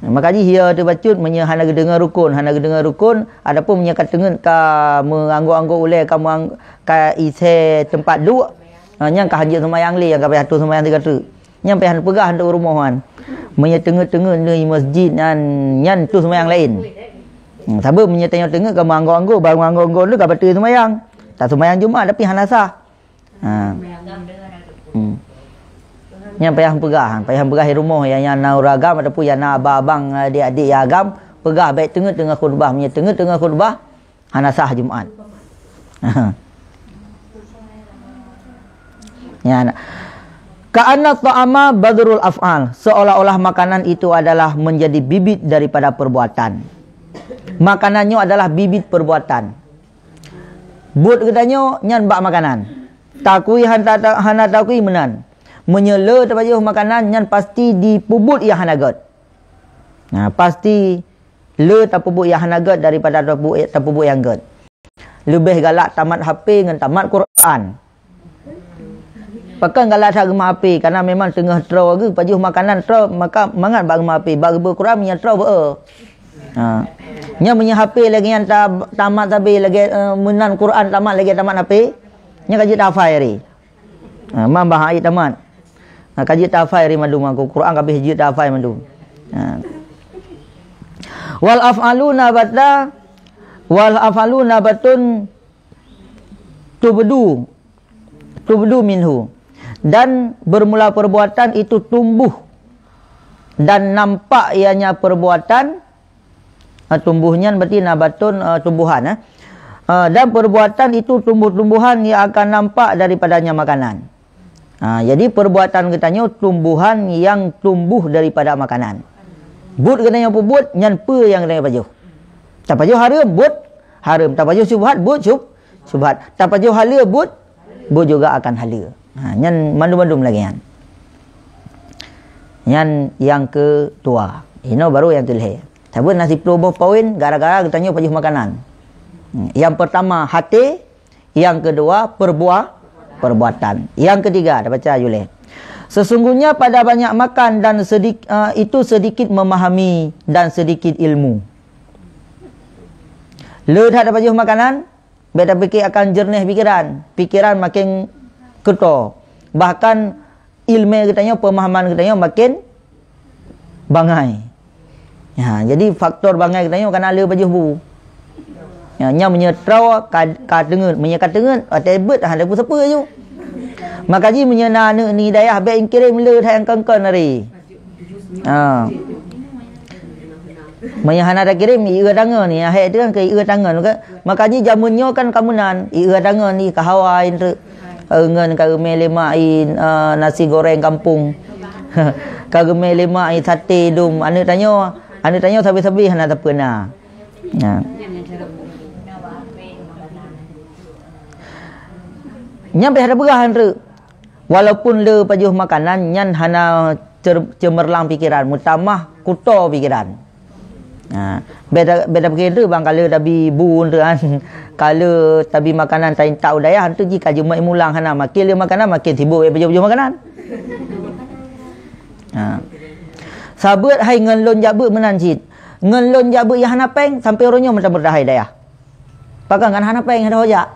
Maka jih ya teuh bacut meunyoe hana geudeungoe rukon, hana geudeungoe rukon, adapun meunyoe ka teungeut ka meuanggô-anggô ulèe, ka meuang-, ka isé teumpat duek, ha, nyan ka hanjeuet seumayang lé, nyang ka payah tueng seumayang sigoe teuk. Nyan payah neupeugah untuk rumoh nyan. Meunyoe teungeut-teungeut di masjid nyan, nyan tueng seumayang laén. Hmm, sabab meunyoe tanyoe teungeut ka meuanggô-anggô, bak meuanggô-anggô tu ka bateue seumayang. Taseumayang Jumat tapi hana sah. Ha. Hmm. Nyan payah peugah, payah peugah di rumoh, ya, nyang na ureueng agam ataupun nyang na abang-abang, adik-adik nyang agam, peugah bèk teungeut teungoh khutbah. Meunyoe teungeut teungoh khutbah, hana sah Jumat. Ya, na. Ka'anna ta'ama badrul af'al, seolah-olah makanan itu adalah menjadi bibit daripada perbuatan. Makanan nyoe adalah bibit perbuatan. Buet geutanyoe nyan bak makanan. Takui han ta-, ta-, hana takui meunan. Meunyoe le tapajoh makanan, nyan pasti dipeubuet nyang hana gèt. Nah, pasti le tapeubuet nyang hana gèt daripada tapeubuet, tapeubuet nyang gèt. Leubeh galak tamat H P ngon tamat Quran. Pakon galak that geumah H P, karena memang teungoh troe geuh pajoh makanan troe, maka mangat bak geumah H P, bak geubeuet Quran meunyoe troe beu. Ha. Nyan meunyoe H P lagèe nyan ta-, tamat sabe lagèe, eh, meunan Quran tamat lagèe tamat H P, nyan ka jeuet tahafai hari. Ha, mambah ayat tamat. Ha, ka jeuet tahafai hari mandum, aku Quran ka habéh jeuet tahafai mandum. Ha. Wal af'alu nabata, wal af'alu nabatun tubdu, tubdu minhu. Dan bermula perbuatan itu tumbuh dan nampak ianya perbuatan, ha, tumbuh nyan berarti nabatun, ha, tumbuhan, ha. Ha, dan perbuatan itu tumbuh-tumbuhan yang akan nampak daripadanya makanan. Ha, jadi perbuatan geutanyoe tumbuhan yang tumbuh daripada makanan. Buet geutanyoe peubuet nyan peue nyang geutanyoe pajoh. Tapajoh hareuem, buet hareuem. Tapajoh syubhat, buet syub-, syubhat. Tapajoh haleue, buet, buet juga akan haleue. Ha, nyan mandum-mandum lagèe nyan. Nyan nyang keudua. Inoe baru nyang teulhèe. Sabe na siplôh boh poin gara-gara geutanyoe pajoh makanan. Hmm, nyang pertama hati, nyang keudua perbuah-, perbuatan. Nyang keutiga, tabaca juleh. Sesungguhnya pada banyak makan dan sedik-, eh, itu sedikit memahami dan sedikit ilmu. Le that tapajoh makanan, bèk tapike akan jernih pikiran. Pikiran makin keuto. Bahkan ileumèe geutanyoe, pemahaman geutanyoe makin bangai. Ya, jadi faktor bangai geutanyoe kana le pajoh bu. Ya, nyan meunyoe troe ka, ka teungeut, meunyoe ka teungeut, watèe beuet hana peue-peue ju. Maka jih meunyoe na aneuk ni dayah bèk kirém le that nyang kon-kon hari. Ha. Meunyoe hana takirém, ieu tangon, ya, hai tu kan ke ieu tangon ke. Maka jih jameun nyoe kan ka meunan, ieu tangon ni ka hawa intu. Ngon ka geumè lé mak i, eh, nasi goreng kampung. Ka geumè lé mak i sate dum. Aneuk tanyoe, aneuk tanyoe sabe-sabe hana sapeue na. Ya. Nyan payah tapeugah han treuk. Walaupun le pajoh makanan, nyan hana cer-, cemerlang pikeran, meutamah kuto pikeran. Ha, beda, beda pikir tu bang, kalau tabi bu tu kan. Kalau tabi makanan taintak u dayah tu ji ka jeuet mulang hana, makin le makanan makin sibuk pajoh-pajoh makanan. Ha. Sabeut hai ngon lôn jak beuet meunan cit. Ngon lôn jak beuet nyang hana péng sampai uroe nyoe meutamah hai dayah. Pakon kan hana péng, hana ho jak.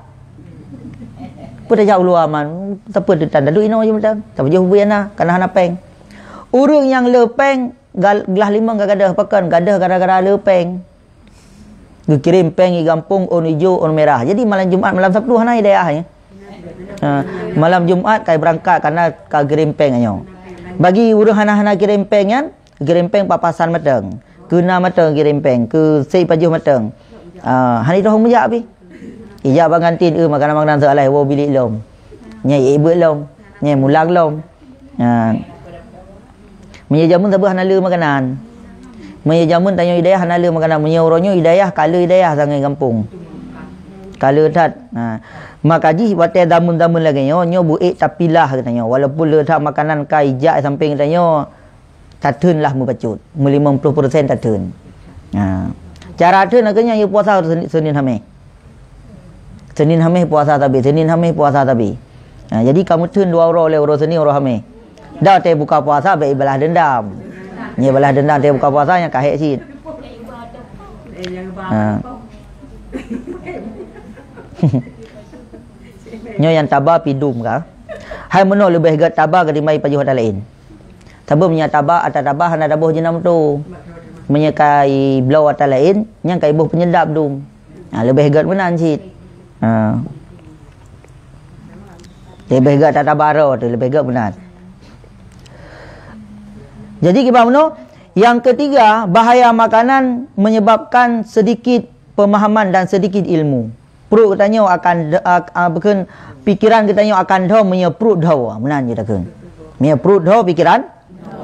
Peue tajak u luwa man, sapeue teutan, daduek inoe je mantong. Sapeue jih bubui na, kana hana péng. Ureuëng nyang le péng, gal-, glah limong ka gadôh, pakon gadôh gara-gara le péng. Geukirém péng i gampông, ôn ijo, ôn mirah. Jadi malam Jumat, malam Sabtu hana i dayah, ya. Ha, malam Jumat kai beurangkat kana ka kirém péng nyoe. Bagi ureuëng hana-hana kirém péng nyan, kirém péng papasan mantong. Keu na mantong kirém péng, keu sei pajoh mantong. Ah, hana idroh meujak pih. Ijak bak kantin, "Eh, makanan-makanan seualai, woe bilik lom. Nyai ibeuet lom, nyai mulang lom." Ha. Meunyoe jameun sabe hana le makanan. Meunyoe jameun tanyoe i dayah hana le makanan. Meunyoe uroe nyoe i dayah, ka le i dayah sangai gampông. Ka le that. Ha. Maka jih watée jameun-jameun lagée nyoe, nyoe buet tapilah geutanyoe. Walaupun le that makanan ka ijak sampéng geutanyoe, tatheun lah meubacut. Meulimong ploh persen tatheun. Ha. Cara theun akhé nyan yue puasa Senin, Senin Hameh. Senin Hameh puasa tabi, Senin Hameh puasa tabi. Ha, jadi kamu theun dua uroe lé uroe Senin uroe Hameh. Dah teuh buka puasa bèk ibalah dendam. Nyoe balah dendam teuh buka puasa nyang ka hék cit. Ha. Nyoe nyang taba pidum ka. Hai meunoe leubeh gét taba ketimbang pajoh ata laén. Sabab meunyoe taba, ata taba hana taboh jeunam tu. Meunyoe kai bloe ata laén, nyang kai boh peunyedap dum. Ha, leubeh gét meunan cit. Ha. Leubeh gét ata taba ro tu, leubeh gét meunan. Jadi kiban meunoe, yang ketiga, bahaya makanan menyebabkan sedikit pemahaman dan sedikit ilmu. Pruet geutanyoe akan d-, ak-, a, bukon, pikeran geutanyoe akan dho meunyoe pruet dho. Meunan je takheun. Meunyoe pruet dho, pikeran,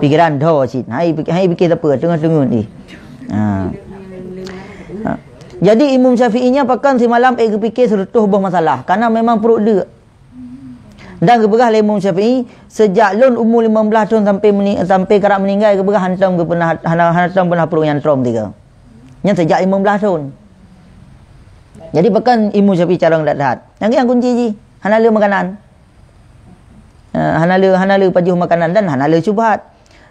pikeran dho cit. Hai pik-, hai pikir sapeue, teungeut-teungeut jih. Ha. Ha. Jadi Imam Syafi'i nyan pakon simalam ék geupike seureutôh boh masalah. Karena memang pruet deuk. Dan geupeugah lé Imam Syafi'i, "Sejak lôn umu limong blaih thon sampai meni-, sampai karab meuninggai," geupeugah, "hantom geupeunah, hana, hantom peunah pruet nyang trom tiga." Nyan sejak limong blaih thon. Jadi pakon Imam Syafi'i carông that-that. Nyang, nyang kunci jih, hana le makanan. Eh, hana le, hana le pajoh makanan dan hana le syubhat.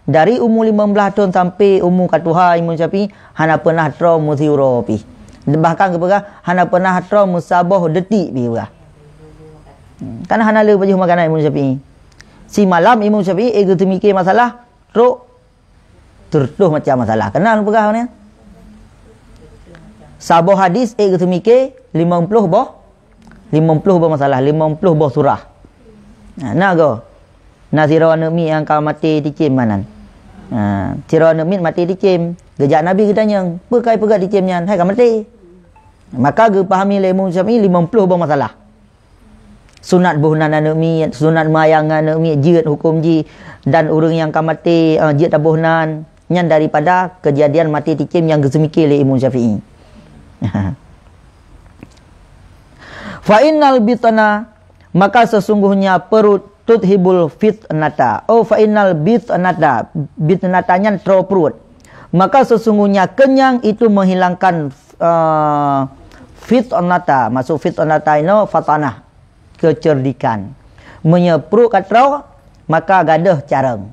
Dari umu limong blaih thon sampai umu ka tuha Imam Syafi'i hana peunah trom meusiuroe pih. Bahkan geupeugah hana peunah trom meusaboh detik pih geupeugah. Hmm, kan hana le pajoh makanan Imam Syafi'i. Simalam Imam Syafi'i ék geuteumike masalah trok seureutôh macam masalah. Keunan peugah ni. Saboh hadis ék geuteumike limong ploh boh, limong ploh boh masalah, limong ploh boh surah. Nah, na go. Na sidroe aneuk miet nyang ka maté ticém manan. Ha, sidroe aneuk miet maté ticém. Geujak Nabi geutanyong, "Peue kai peugah ticém nyan? Hai ka maté." Maka geupahami lé Imam Syafi'i limong ploh boh masalah. Sunat boh nan aneuk miet, sunat meuyang aneuk miet, jeuet huköm jih, dan ureuëng nyang ka maté, eh, jeuet taboh nan. Nyan daripada keujadian maté ticém nyang geuseumike lé Imam Syafi'i. Fa innal bitna, maka sesungguhnya perut, tudhibul fitnata. Oh, fa innal bitnata, bitnata nyan troe pruet. Maka sesungguhnya kenyang itu menghilangkan, eh, fitnata. Maksud fitnata inoe fatanah, kecerdikan. Meunyoe pruet ka troe, maka gadôh carông.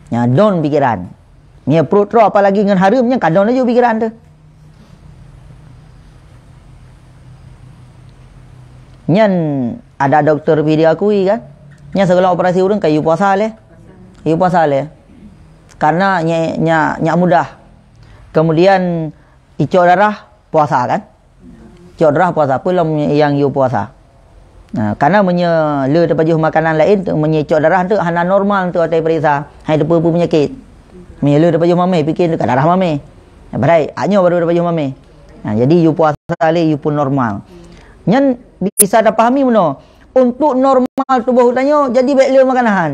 Nya don pikeran. Meunyoe pruet troe apalagi ngon hareuem, nyan ka don laju pikeran tu. Nyan ada doktor pih diakui kan. Nyan segala operasi ureuëng ka yue puasa lé. Yue puasa lé. Karena nyak, nyak, nyak mudah. Kemudian icok darah puasa kan. Cok darah puasa, peue lom nyang yue puasa. Nah, karena meunyoe le teupajoh makanan laén, meunyoe cok darah tu hana normal tu atai periksa. Hai teupeue-peue penyakit. Meunyoe le teupajoh mameh, pikir tu ka darah mameh. Nah, padahai, nyoe baru teupajoh mameh. Nah, jadi yue puasa lé, yue pun normal. Nyan bisa tapahami meunoe. Untuk normal tuboh geutanyoe, jadi bèk le makanan.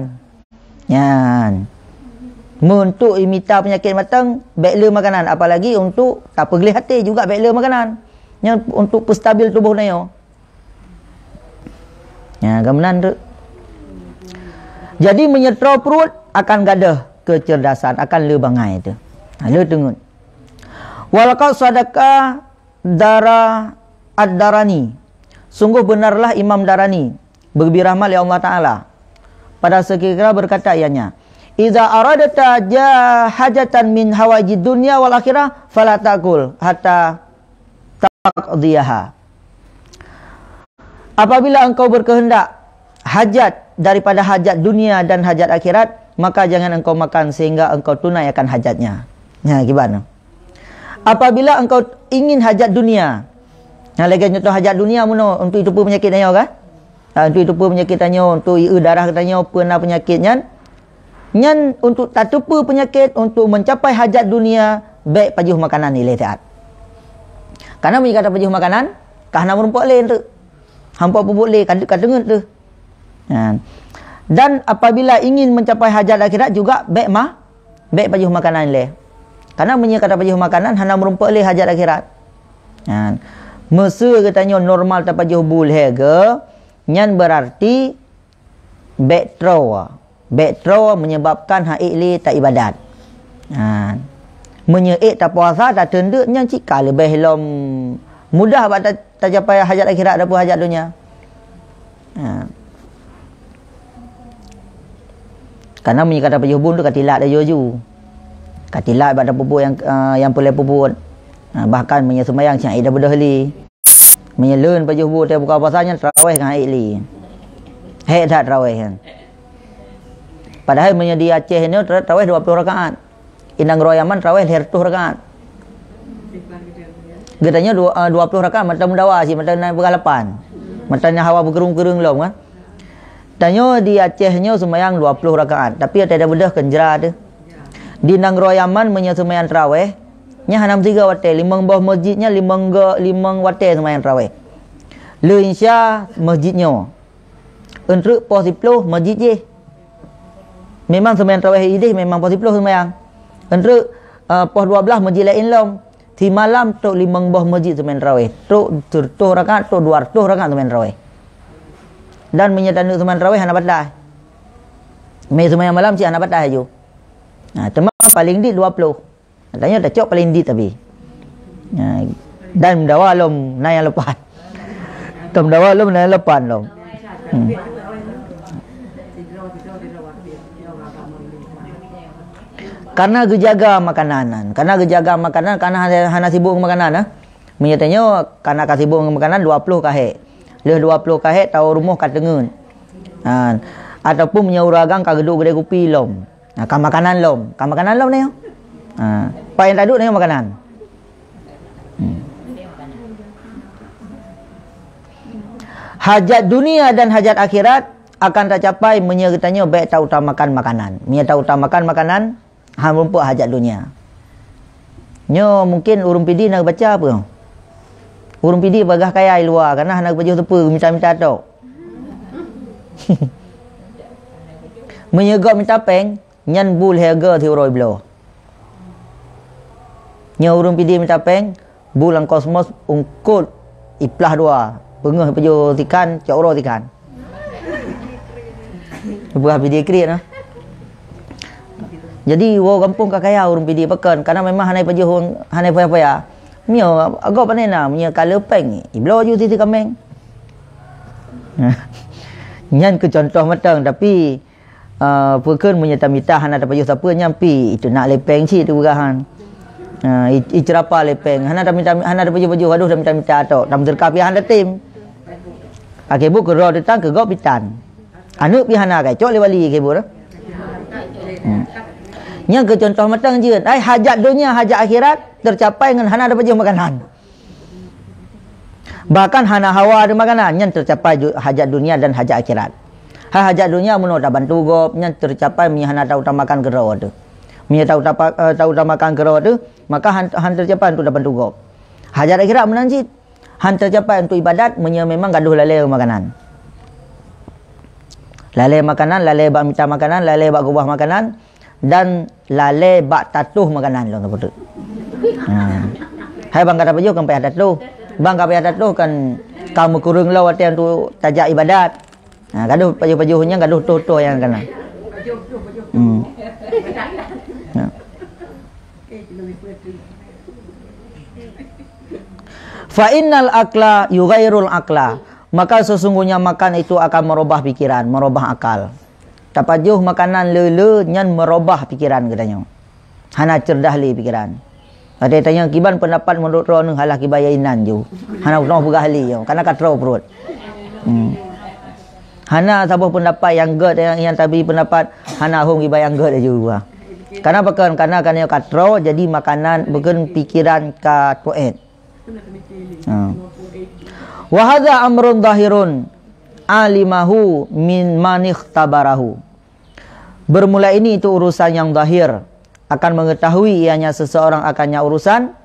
Nyan. Meuntuk imita peunyakét mantong, bèk le makanan. Apalagi untuk tapeugleh até juga bèk le makanan. Nyan untuk peustabil tuboh tanyoe. Ya, ka meunan tu. Jadi meunyoe troe pruet akan gadôh keucerdasan, akan le bangai tu. Ha, le teungeut. Walaqad sadaqa dara ad-Darani. Sungguh benarlah Imam Darani, beugeubri rahmat lé Allah Taala, pada seukira-kira berkata ianya, "Idza aradta ja hajatan min hawaijid dunya wal akhirah, fala ta'kul hatta taqdiyaha." Apabila engkau berkehendak hajat daripada hajat dunia dan hajat akhirat, maka jangan engkau makan sehingga engkau tunaikan hajatnya. Nah, gimana? Apabila engkau ingin hajat dunia, nah, lagèe contoh hajat dunia meunoe, untuk itupeue peunyakét tanyoe kan? Ha, untuk itupeue peunyakét tanyoe, untuk ieu darah tanyoe, peue na peunyakét nyan, nyan untuk tatupeue peunyakét, untuk mencapai hajat dunia, bèk pajoh makanan ilèe taat. Karena meunyoe ka tapajoh makanan, ka hana meurumpok lé enteuk. Hampa peubuet lé, ka, ka teungeut teuh. Ha. Dan apabila ingin mencapai hajat akhirat juga bèk ma-, bèk pajoh makanan lé. Karena meunyoe ka tapajoh makanan, hana meurumpok lé hajat akhirat. Ha. Meuseu geutanyoe normal tapajoh bu lhèe go, nyan berarti bèk troe. Bèk troe menyebabkan han ék lé taibadat. Ha. Meunyoe ék tapuasa, tateundeuk, nyan cit ka leubeh lom mudah bak ta-, tacapai hajat akhirat ataupun hajat donya. Ha. Karena meunyoe ka tapajoh bu tu ka tilat laju-laju. Ka tilat bak tapeubuet nyang, eh, nyang peureulèe peubuet. Ha, bahkan meunyoe seumayang siang ék tabeudôh lé. Meunyoe lôn pajoh bu watèe buka puasa nyan tarawèh ka han ék lé. Hék that tarawèh nyan. Padahai meunyoe di Aceh nyoe tra-, tarawèh dua ploh rakaat. Inong Roe Yaman tarawèh lhèe reutôh rakaat. Geutanyoe dua, eh, dua ploh rakaat mata meudawa cit, mata na peugah lapan. Mata na hawa beukeureueng-keureueng lom kan. Tanyoe di Aceh nyoe seumayang dua ploh rakaat, tapi watèe tabeudôh keunjra teuh. Di nanggroe Yaman meunyoe seumayang tarawèh, nyan hana meusigoe watèe, limong boh meuseujid nyan limong go-, limong watèe seumayang tarawèh. Le Isya meuseujid nyoe. Eunteuk poh siploh meuseujid jih. Memang seumayang tarawèh idéh memang poh siploh seumayang. Eunteuk, eh, poh dua blaih meuseujid laén lom. Simalam trôk limong boh meuseujid seumayang tarawèh. Trôk seureutôh rakaat, trôk dua reutôh rakaat seumayang tarawèh. Dan meunyoe taneuk seumayang tarawèh hana bataih. Mé seumayang malam cit hana bataih laju. Nah, teuma paleng dit dua ploh. Tanyoe tacok paleng dit tapi. Nah, dan meudawa lom na nyang lapan. Tom dawa lom na lapan lom. Hmm. Karena geujaga makanan, karena geujaga makanan, karena hana, hana sibuk ngon makanan, eh. Meunyoe tanyoe karena ka sibuk ngon makanan, dua ploh ka hék. Lheueh dua ploh ka hék, tawoe rumoh ka teungeut. Ha. Ataupun meunyoe ureueng agam ka geuduek geudée kupi lom. Ha, ka makanan lom. Ka makanan lom nyoe. Ha. Pat nyang taduek nyoe makanan. Hmm. Hajat dunia dan hajat akhirat akan tacapai meunyoe geutanyoe bèk tautamakan makanan. Meunyoe tautamakan makanan, hana meurumpok hajat dunia. Nyoe mungken ureueng Pidie na baca peue? Ureueng Pidie bagaih kaya i luwa, kana hana geupajoh teupeu, mita-mita tok. Meunyoe gob mita péng, nyan bu lhèe go siuroe bloe. Nyoe ureueng Pidie mita péng, bu lam kosmos eungkot iplah dua, peungeuh pajoh sikan, cok uroe sikan. Buah Pidie kriet nah. Jadi, woe gampông ka kaya ureueng Pidie pakon, karena memang hana pajoh, hana paya-paya. Mio agak pandai na, meunyoe ka le péng, ibloe ju sisi kaméng. Nyan keu contoh mantong, tapi Ah, peue kheun meunyoe tamita hana tapajoh sapeue nyan pi, itu nak lé péng cit teupeugah han. Ah, i, i ceurapa lé péng, hana tamita, hana tapajoh-pajoh, adoh tamita-mita tok, tameuseudekah pi hana tem. Akhé buet keudroe teutang keu gob pitan. Aneuk pi hana kai, cok lé wali akhé buet. Hmm. Nyan keu contoh mantong jeuet, ai hajat donya, hajat akhirat teucapai ngon hana tapajoh makanan. Bahkan hana hawa di makanan, nyan teucapai ju-, hajat dunia dan hajat akhirat. Hai hajat dunia, meunyoe tabantu gob, nyan teucapai meunyoe hana tautamakan keudroe teuh. Meunyoe tauta-, eh, tautamakan keudroe teuh, maka han, han teucapai untuk tabantu gob. Hajat akhirat meunan cit, han teucapai untuk ibadat meunyoe memang gadoh lalée makanan. Lalée makanan, lalée bak mita makanan, lalée bak keubah makanan, dan lalée bak tatoh makanan lôn sapeue teuk. Ha. Hai bang ka tapajoh kan payah tatoh. Bang ka payah tatoh kan ka meukureueng lom watée untuk tajak ibadat. Ha, gadoh pajoh-pajoh nyan, gadoh toh-toh nyang kana. Hmm. Ha. Fa innal akla yughairul akla. Maka sesungguhnya makan itu akan merubah pikiran, merubah akal. Tapajoh makanan le-le nyan merubah pikiran geutanyoe. Hana cerdas lé pikiran. Ada tanya kiban pendapat menurut droeneuh, halah kiban inan ju. Hana utoh peugah lé yo, karena ka troe pruet. Hmm. Hana saboh pendapat nyang gét nyang, nyang tabi pendapat hana hom kiban nyang gét ju. Karena pakon, karena kan ka troe jadi makanan bukan pikiran ka tuet. Ha. Wa hadza amrun zahirun alimahu min manikhtabarahu. Bermula ini itu urusan yang zahir, akan mengetahui ianya seseorang akannya urusan,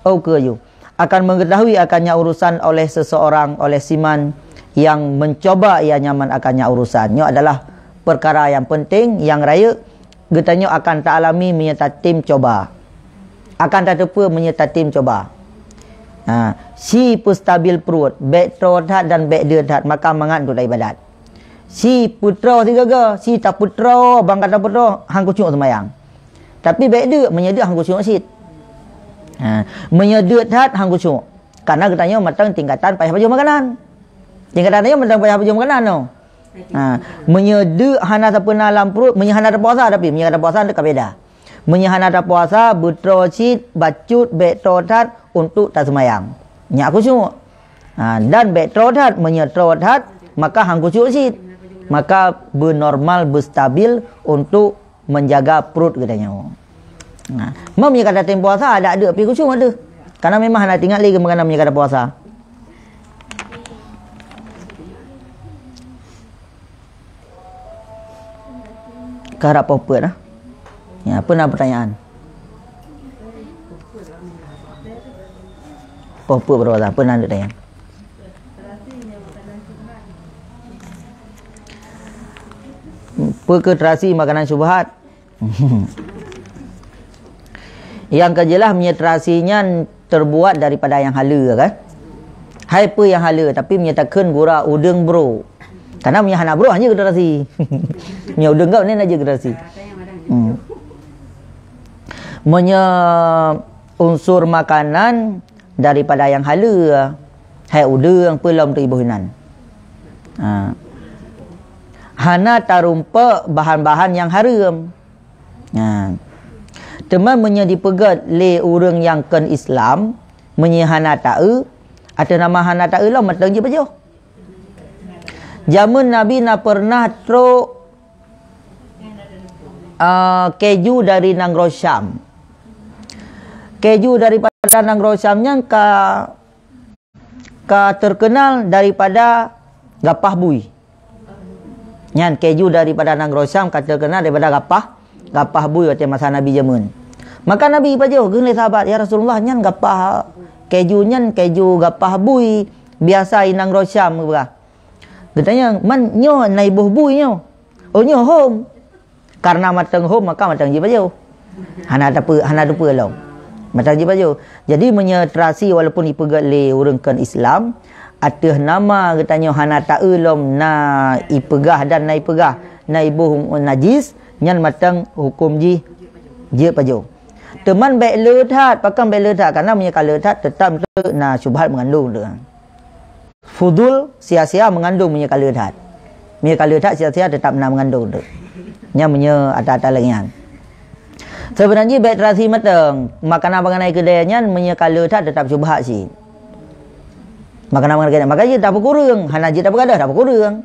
oh, keju, akan mengetahui akannya urusan oleh seseorang, oleh siman yang mencoba ia nyaman akannya urusan. Nyoe adalah perkara yang penting, yang rayeuk, geutanyoe akan taalami meunyoe tatem coba. Akan tateupeue meunyoe tatem coba. Ha, si peustabil pruet, bék troe that dan bék deuet that, maka mangat untuk ibadat. Si peutroe sigaga, si tapeutroe, bang ka tapeutroe, han khusyuk seumayang. Tapi bék deuet, meunyoe deuet han khusyuk cit. Ha, meunyoe deuet that han khusyuk. Karena geutanyoe mantong tingkatan payah pajoh makanan. Tingkatan nyoe mantong payah pajoh makanan nyoe. Ha, meunyoe deuek hana sapeuna lam pruet, meunyoe hana tapuasa tapi, meunyoe tapuasa ka beda. Meunyoe hana tapuasa, beutroe cit, bacut, bék troe that untuk taseumayang. Nyak khusyuk. Ha, dan bék troe that, meunyoe troe that, maka han khusyuk cit. Maka beunormal, beustabil untuk menjaga pruet geutanyoe. Nah, meunyoe ka tatem puasa, adak deuek pi khusyuk tu. Karena memang hana teuingat lé geumakna meunyoe ka tapuasa. Ka harap poh peuet lah. Ya, apa na pertanyaan? Poh peuet baru apa na pertanyaan? Peu keu terasi makanan syubhat? Nyang ka jeulaih meunyoe terasi nyan terbuat daripada nyang haleue kan? Hai peue nyang haleue, tapi meunyoe takheun gura udeueng bro. Karena meunyoe hana bro hana jeuet keu terasi. Meunyoe udeueng gop ni na jeuet keu terasi. Hmm. Meunyoe unsur makanan daripada nyang haleue, hai udeueng peulom teuiboh inan. Ha. Hana tarumpok bahan-bahan nyang hareuem. Ha. Teuma meunyoe dipeugét lé ureueng nyang kon Islam, meunyoe hana taeu, ateueh nama hana taeu lom mantong jipajoh. Jameun Nabi na peureunah trok, ah, keju dari nanggroe Syam. Keju daripada nanggroe Syam nyan ka ka terkenal daripada gapah bui. Nyan keju daripada nanggroe Syam ka terkenal daripada gapah, gapah bui watée masa Nabi jameun. Maka Nabi pajoh geulée sahabat, "Ya Rasulullah, nyan gapah keju nyan keju gapah bui biasa i nanggroe Syam," geupeugah. Geutanyong, "Man nyoe na iboh bui nyoe?" "Oh, nyoe hom." Karena mantong hom, maka mantong jipajoh. Hana teupeu, hana teupeu lom. Mantong jipajoh. Jadi, meunyoe terasi walaupun ipeugét lé ureueng kon Islam, ateueh nama geutanyoe hana taeu lom na ipeugah dan na ipeugah, na iboh najis, nyan mantong huköm jih jeuet pajoh. Teuma bék le that, pakon bék le that? Karena meunyoe ka le that, teutap na syubhat meungandong tu. Fudul, sia-sia meungandong meunyoe ka le that. Meunyoe ka le that, sia-sia teutap na meungandong tu. Nyan meunyoe ata-ata lagée nyan. Seubeuna jih bék terasi mantong, makanan-makanan keudè nyan meunyoe ka le that teutap syubhat cit. Makanan-makanan keudè, maka jih tapeukureueng, hana jeuet tapeugadôh, tapeukureueng.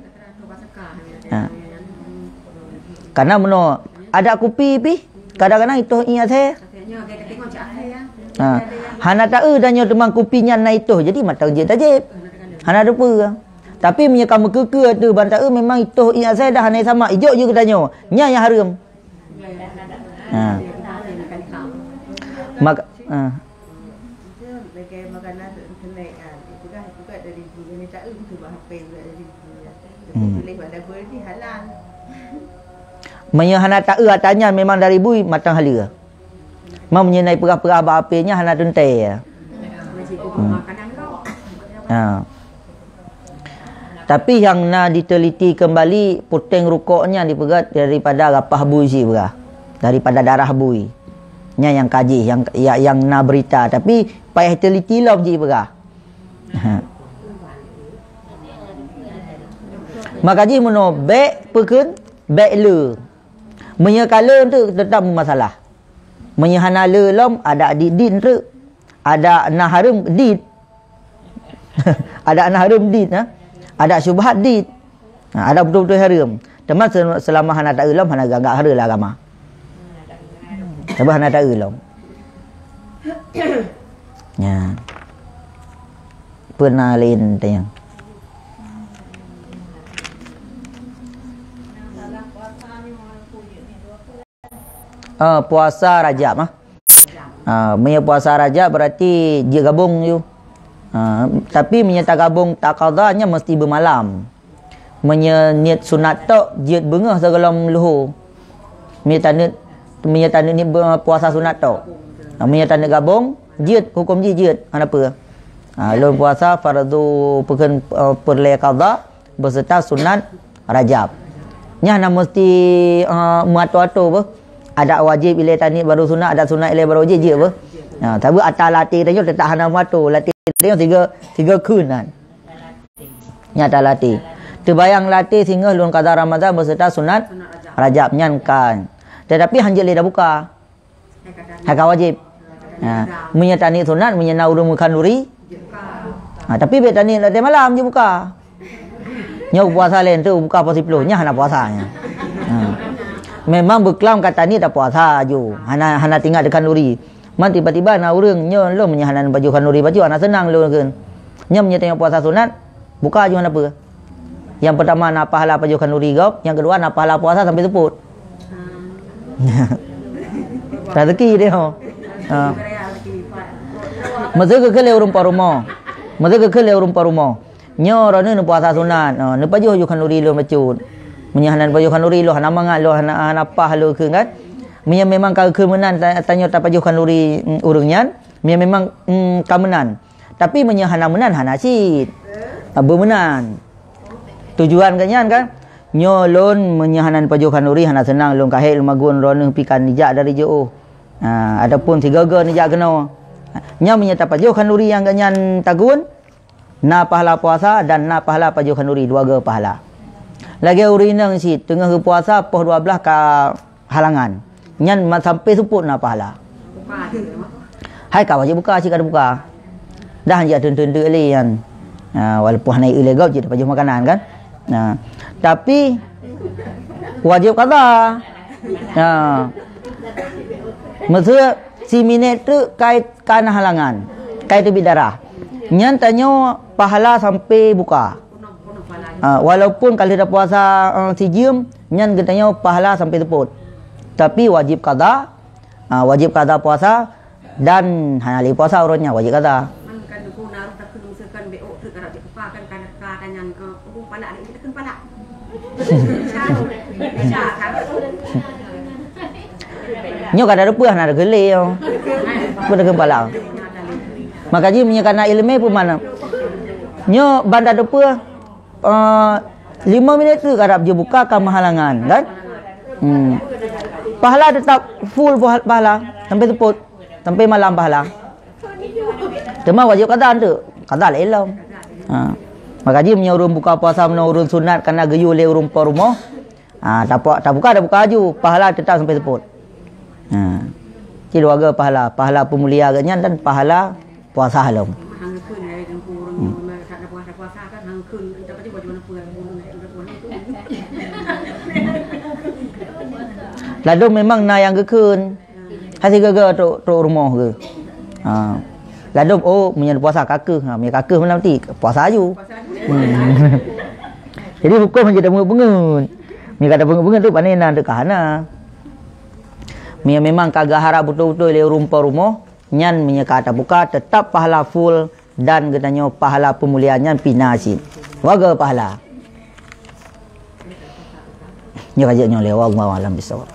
Ha. Karena meunoe, adak kupi pih, kadang-kadang itoh ié asèe. Ha. Hana taeu dan nyoe teuma kupi nyan na itoh, jadi mantong jeuet tajieb. Hana teupeu. Tapi meunyoe ka meukeue-keue ateueh ban taeu memang itoh ié asèe dah hana sama, ijok jeuet geutanyoe. Nyan nyang hareuem. Ha. Maka, ha. Hmm. Meunyoe hana taeu ata nyan memang dari bui, mantong haleue. Ma meunyoe na ipeugah-peugah bak H P nyan hana teuntèe. Hmm. Ha. Tapi nyang na diteliti kembali, puténg rukok nyan dipeugét daripada rapah bui cit peugah. Daripada darah bui. Nyan nyang kajih, nyang, nyang, nyang na berita. Tapi payah teliti lom cit peugah. Ha. Maka jih meunoe bék peukheun, bék le. Meunyoe ka le teuk teutap meumasalah. Meunyoe hana le lom, adak dit-dit teuk. Adak na hareuem dit. Adak na hareuem dit, ha? Adak syubhat dit. Ha, adak beutôi-beutôi hareuem. Teuma se-, seulama hana taeu lom, hana geuanggap hareuem lé agama. Sabab hana taeu lom. Ya. Peue na laén tanyong? Ah, puasa Rajab, ah. Ah, meunyoe puasa Rajab berarti jeuet gabong ju. Ah, tapi meunyoe tagabong taqadha nyan meusti beumalam. Meunyoe niet sunat tok, jeuet beungoh sigohlom luho. Meunyoe taneut, meunyoe taneut niet be-, puasa sunat tok. Ah, meunyoe taneut gabong, jeuet, huköm jih jeuet, hana peue. Ah, lôn puasa fardu peukheun, eh, peureulée qadha, beserta sunat Rajab. Nyan hana meusti, eh, meuato-ato beuh. Adak wajéb ilée taniet baru sunat, adak sunat ilée baru wajéb jeuet beuh. Ha, tapi ata latih tanyoe teutap hana meuato. Latih tanyoe tiga, tiga kheun nyan. Nyan ata latih. Teubayang latih singoh lôn qadha Ramadhan beserta sunat Rajab nyan kan. Tetapi hanjeuet lé tabuka. Hai ka wajéb. Ha, meunyoe taniet sunat, meunyoe na ureuëng meukhanduri. Ha, tapi bék taniet latée malam jeuet buka. Nyoe puasa laén teuk buka poh siplôh, nyan hana puasa nyan. Ha. Memang beuklam ka taniet tapuasa ju. Hana, hana teuingat khanduri. Man tiba-tiba na ureuëng nyoe lôn meunyoe hana pajoh khanduri pajoh, hana seunang lôn kheun. Nyoe meunyoe taniet puasa sunat, buka ju hana peue. Nyang peutama na pahala pajoh khanduri gob, nyang keudua na pahala puasa sampai seupôt. Rezeki dia. Ha. Meuseu geukheun lé ureuëng po rumoh. Meuseu geukheun lé ureuëng po rumoh. Nyoe droeneueh neupuasa sunat, ha, neupajoh ju khanduri lôn bacut. Meunyoe hana neupajoh khanduri lôn hana mangat lôn hana, hana paih lôn kheun kan. Meunyoe memang ka geukheun meunan ta-, tanyoe tapajoh khanduri, mm, ureuëng nyan, meunyoe memang, mm, ka meunan. Tapi meunyoe hana meunan, hana cit. Ah, beumeunan. Tujuan geuh nyan kan? Nyoe lôn meunyoe hana neupajoh khanduri, hana seunang lôn kahé lôn magun droeneueh pih ka neujak dari jiôh. Ah, ataupun sigoe-goe neujak keunoe. Nyan meunyoe tapajoh khanduri nyang geuh nyan tagun, na pahala puasa dan na pahala pajoh khanduri, dua goe pahala. Lagée ureuëng inong cit, teungoh geupuasa poh dua blaih ka halangan. Nyan ma-, sampai seupôt na pahala. Hai ka wajéb buka, cit ka teubuka. Dah hanjeuet teun-teun deuk lé nyan. Ha, walaupun hana ié lé gob cit tapajoh makanan kan. Ha. Tapi wajéb qadha. Ha. Meuseu si minét teuk kai ka na halangan. Kai teubiet darah. Nyan tanyoe pahala sampai buka. Ah, walaupun ka lheueh tapuasa, eh, sijeuem, nyan geutanyoe pahala sampai seupôt. Tapi wajéb qadha, ah, wajéb qadha puasa dan hana lé puasa uroe nyan wajéb qadha. Man kan guna roh takheun miseulkan B O teuk karab jeuet kupa kan, kan ka tanyan, eh, ureuëng palak ni takheun palak. Nyoe ka tareupeuh hana teukeulé nyoe. Peue takheun palak. Maka jih meunyoe kana iéleumé peue makna? Nyoe ban tareupeuh eh, lima minit tu karab jeuet buka ka meuhalangan, kan? Hmm. Pahala tetap full paha-, pahala sampai seupôt, sampai malam pahala. Teuma wajéb qadha tu, qadha lé lom. Ha. Maka jih meunyoe ureuëng buka puasa meunyoe ureuëng sunat kana geuyue lé ureuëng po rumoh, ha, tapu-, tabuka, tabuka aju, pahala tetap sampai seupôt. Ha. Ci dua goe pahala, pahala peumulia geuh nyan dan pahala puasa lom. Ladôm memang na nyang geukheun. Hase gaga trok, trok rumoh geuh. Ha. Ladôm, oh, meunyoe puasa ka keuh. Ha, meunyoe ka keuh malam ti, puasa aju. Hmm. Jadi huköm hana tapeungeut-peungeut. Meunyoe ka tapeungeut-peungeut tu pane na teuka hana. Meunyoe memang ka geuharap beutôi-beutôi lé ureuëng po rumoh, nyan meunyoe ka tabuka, teutap pahala full dan geutanyoe pahala peumulia nyan pih na cit. Dua goe pahala. Nyoe ka jeuet nyoe lé, wallahu a'lam bissawab.